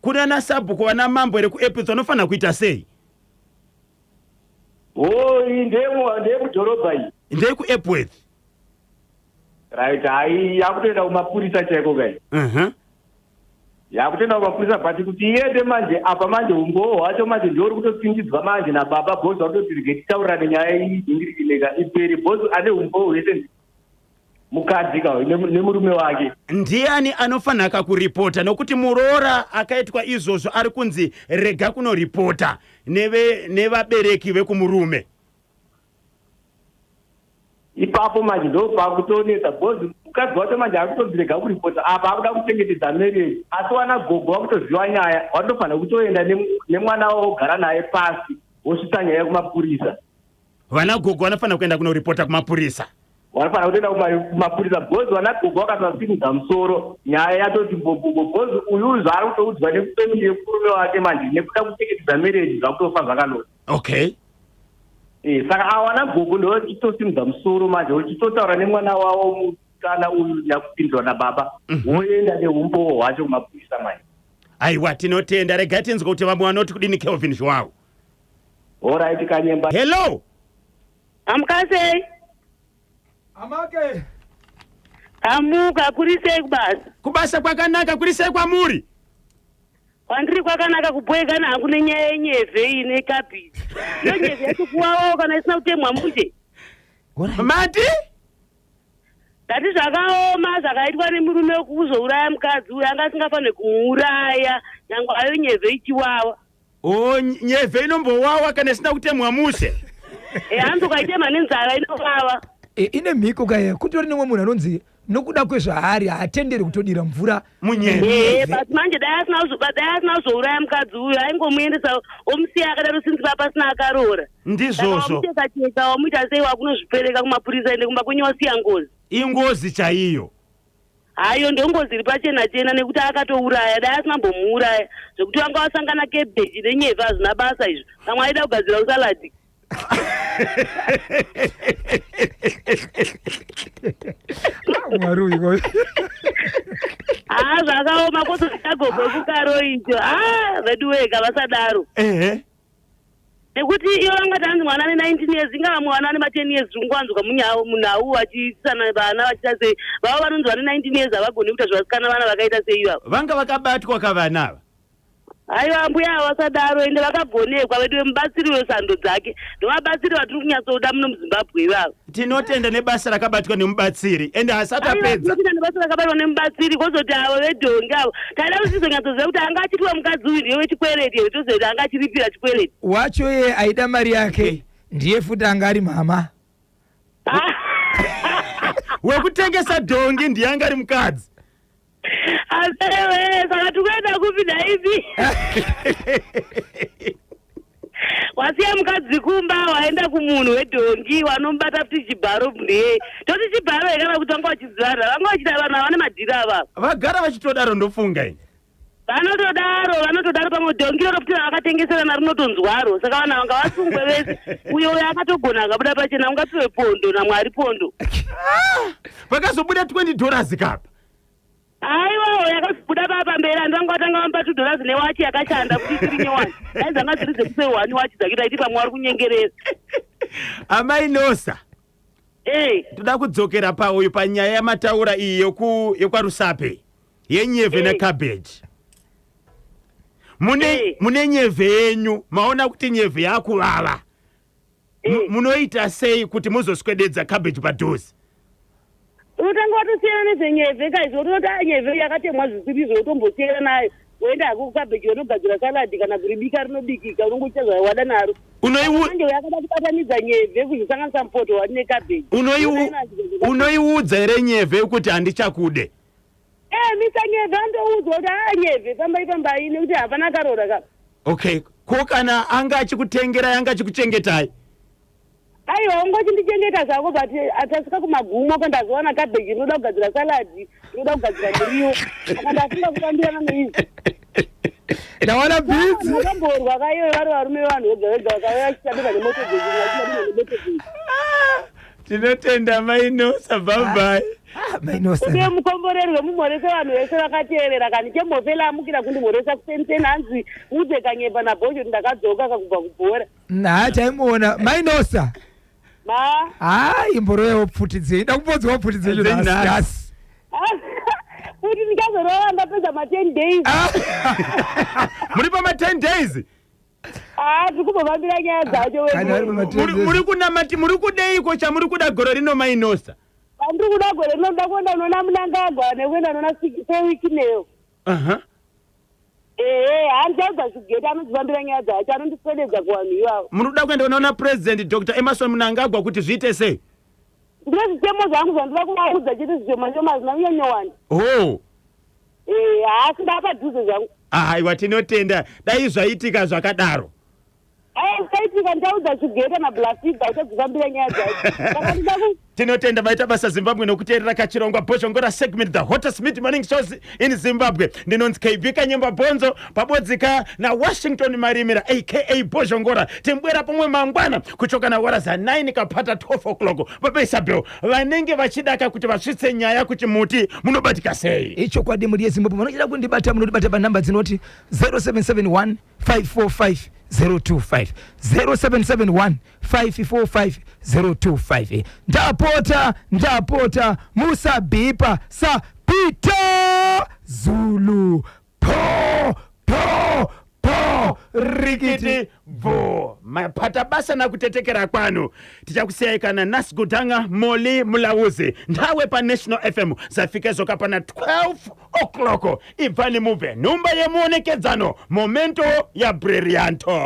Kuna nasabhuku, vana mambo here kuEpworth vanofanira kuita sei? O, iyi ndeyemudhorobha iyi. NdeyekuEpworth. Right, hai, yakutoenda kumapurisa chaiko kai. Yakutoenda kumapurisa, but kuti iende manje apa manje umbowo hwacho manje ndouri kutopindidzwa manje nababa bhozi, vakutoti rege titaurirane nyaya iyi dhingirikineka iperi. Bhozi ane umbowo hwese mukadzi ka nemurume wake. Ndiani anofanira kuripota? Nokuti muroora akaitwa izvozvo ari kunzi rega kunoripota nevabereki vekumurume. Ipapo manje ndo pakutonetsa bhozi mukadzi wacho manje akutonzi rega kuripota, apa akuda kuchengetedza marriage, asi wana gogo wakutoziva nyaya, watofanira kutoenda nemwana wavo wogara naye pasi wosvitsa nyaya kumapurisa. Vana gogo vanofanira kuenda kunoripota kumapurisa. Vanofanira kutoenda kumapurisa bhozi vana gogo vakasasimudza musoro, nyaya yatoti bobobo, bhozi uyu zvaari kutoudzwa nefamily yekurume wake manje nekuda kuchengetedza marriage zvakutofa zvakanaka. Saka awana gogo ndochitosimudza musoro manje uchitotaura nemwana wavo mukana uyu nyakupindwa nababa, woenda neumbowo hwacho kumapurisa manje. Aiwa, tinotenda. Regai tinzwa kuti vamwe vanoti kudini. Kelvin Zhwawo. Alright, Kanyemba. Hello. Amukasei? Amake. Amuka, kuri sei kubasa? Kubasa kwakanaka, kuri sei kwamuri? Kwandiri kwakanaka, kuboekana hangu nenyaya yenyevhe iyi nekabhiji. Iyo nyevhe yacho kuwawawo kana isina kutemwa mushe. Mati? Ndati zvakaoma zvakaitwa nemurume wekuzouraya mukadzi uyu, anga asingafaniri kumuuraya nyangwe ayo nyevhe ichiwawa. O, nyevhe inombowawa kana isina kutemwa mushe? E, hanzi ukaitema nenzara inowawa. E, ine mhiko kaya, kutori nemwe munhu anonzi nokuda kwezvaari haatenderi kutodira mvura. Munyevhe. Ee, but manje dai asina kuzouraya mukadzi uyu, aingomuendesa omusiya akadaro sinzi pasina akaroora. Ndizvozvo. Wamucheka-cheka, wamuita sei, wakunozvipereka kumapurisa, ende kumba kwenyu wasiya ngozi. Ingozi chaiyo. Hayo, ndongozi iri pachena chena nekuti akatouraya, dai asina mbomuuraya, zvekuti vanga vasangana kebheji nenyevhe hazvina basa izvo, pamwe aida kugadzira usaladi. Ah, Mwari uyu. Haa, zvakaoma, kwozoitagogo kukaro icho, ha, vedu wega vasadaro. Nekuti ivo vangati hanzi mwana ane 19 years, ingava mwana ane ma10 years, zvingowanzwa munhau vachiisana vana vachiita sei, vavo vanonzi vane 19 years havagoni kuita zvevasikana, vana vakaita sei ivavo? Vanga vakabatwa kavana ava. Haiwa, mbuya ava vasadaro, ende vakagonekwa vedu vemubatsiri wesando dzake, ndovabatsiri vatiri kunyatsoda muno muZimbabwe ivavo. Tinotenda nebasa rakabatwa nemubatsiri, ende hasati apedza. Tinotenda nebasa rakabatwa nemubatsiri. Kwozoti avo vedhongi avo, taida kuti tizonyatsoziva kuti anga achitiwa mukadzi uyu ndiye wechikwereti here, toziva kuti anga achiripira chikwereti. Wacho iye aida mari yake ndiye futi anga ari mama. Wekutengesa dhongi ndiye anga ari mukadzi. Asewe, saka tikuenda kupi naipi? Wasiya mukadzi kumba, waenda kumunhu wedhongi, wanomubata futi chibharo ndiye, toti chibharo here kana kuti vanga vachizivana, vanga vachida vanhu havane madhiri avavo. Vagara vachitodaro, ndofunga ini. Vanotodaro, vanotodaro, pamwe dhongi roro futi ravakatengeserana rinotonzwaro, saka vanhu vanga vasungwe vese. Uyo uyo akatogona akabuda pachena, ungapiwe pondo naMwari, pondo. Pakazobuda $20 kapa. Aiwawo, yakazobuda paa pamberi, handu vanga vatanga vamupa $2 newachi yakashanda kuti isiri nyowani, dai dzanga dziri dzekuse one wachi dzake taiti pamwe vari kunyengerera. Amai Nosa. Ei. Toda kudzokera pauyu panyaya yamataura iyi yekwaRusape yenyevhe necabbage. Mune mune nyevhe yenyu, maona kuti nyevhe yakuvava. Munoita sei kuti muzoswededza cabbage padhuze? Unotanga watosiyana nezvenyevhe kaizvo, utonoti a nyevhe yakatemwa zvisiri izvo, utombosiyana nayo, woenda hako kukabheji, unogadzira saladi kana kuribika, rinobikika, unongoita zvawada naro. Manje uyo akada kubatanidza nyevhe kuzvisanganisa mupoto wani nekabheji. Unoiudza here nyevhe kuti handichakude? E, misa nyevhe andoudzwa kuti aa nyevhe fambai fambai nekuti hapana akarora ka. Okay, ko kana anga achikutengerai, anga achikuchengetai? Aiwa, ungochindichengeta zvako, but atasvika kumagumo kandazowana kabheji rinoda kugadzira saladi, rinoda kugadzira muriwo, saka ndafunga kufambirana neizvi. Ndawana bhinzi. Vakamborwa kaiyo vari varume vanhu vega vega vakauya vachitambira nemotobheki, vachitambira nemotobheki. Tinotenda mainosa, bye bye. Ah, mainosa. Uye mukomborerwe, mumhorese vanhu vese vakateerera. Kani chemhofela amukira kundimhoresa kuseni, hanzi udze Kanyemba nabhosho kuti ndakadzoka kakubva kubhora. Ha, taimuona mainosa. Ma. Ha, imboroyawo pfuti dzenyu, ndakumbonzwawo pfuti dzenyu. Dzenyu nhasi. nhasi. Nhasi. Kuti ndikazorova ndapedza ma10 days. Muri pama10 days? Ah, tiri kumbofambira nyaya dzacho. Kana vari pama-10 Muri muri kunamati, muri kudeiko chamuri kuda gore rino, mainosa? Pandiri kuda gore rino, ndoda kuenda unoona Munangagwa nekuenda unoona sewikineyo. Ehe, handichaudza Chigeta, anodzifambira nyaya dzacho, anondiswededza kuvanhu ivavo. Muri kuda kuenda unoona President Dr Emerson Munangagwa kuti zviite sei? Ndine zvitemo zvangu zvandinoda kuvaudza chete, zvishoma shoma, hazvina kunyanyowanda. Ho. Ee, haasi ndapadhuze zvangu. Aiwa, tinotenda, dai zvaitika zvakadaro. Ai, zvikaitika ndichaudza Chigeta naBlasida, uchadzifambira nyaya dzacho, saka ndida ku Tinotenda, maita basa Zimbabwe nokuteerera kachirongwa Bhozhongora segment, the hottest mid morning shows in Zimbabwe. Ndinonzi KB Kanyemba Bhonzo pabodzika naWashington Marimira aka Bhozhongora. Timbwera pamwe mangwana kuchoka nawara za9 kapata 12 o'clock. Baba Isabel vanenge vachidaka kuti vasvitse nyaya kuchimuti, munobatika sei? Ichokwadi, mhuri yeZimbabwe, vanochida kundibata munotibata panhamba dzinoti 0771 545 025, 0771 545 025. Ndapota, ndapota, musabhipa saPeter Zulu. Po po po, rikiti. Rikiti bvo, mapata basa nakutetekera kwanu. Tichakusiyai kana Nasgudanga Moli Mulauzi ndawe paNational FM. Zafika zoka pana 12 o'clock. Ibvani mubve nhumba yemuonekedzano, momento ya brillianto.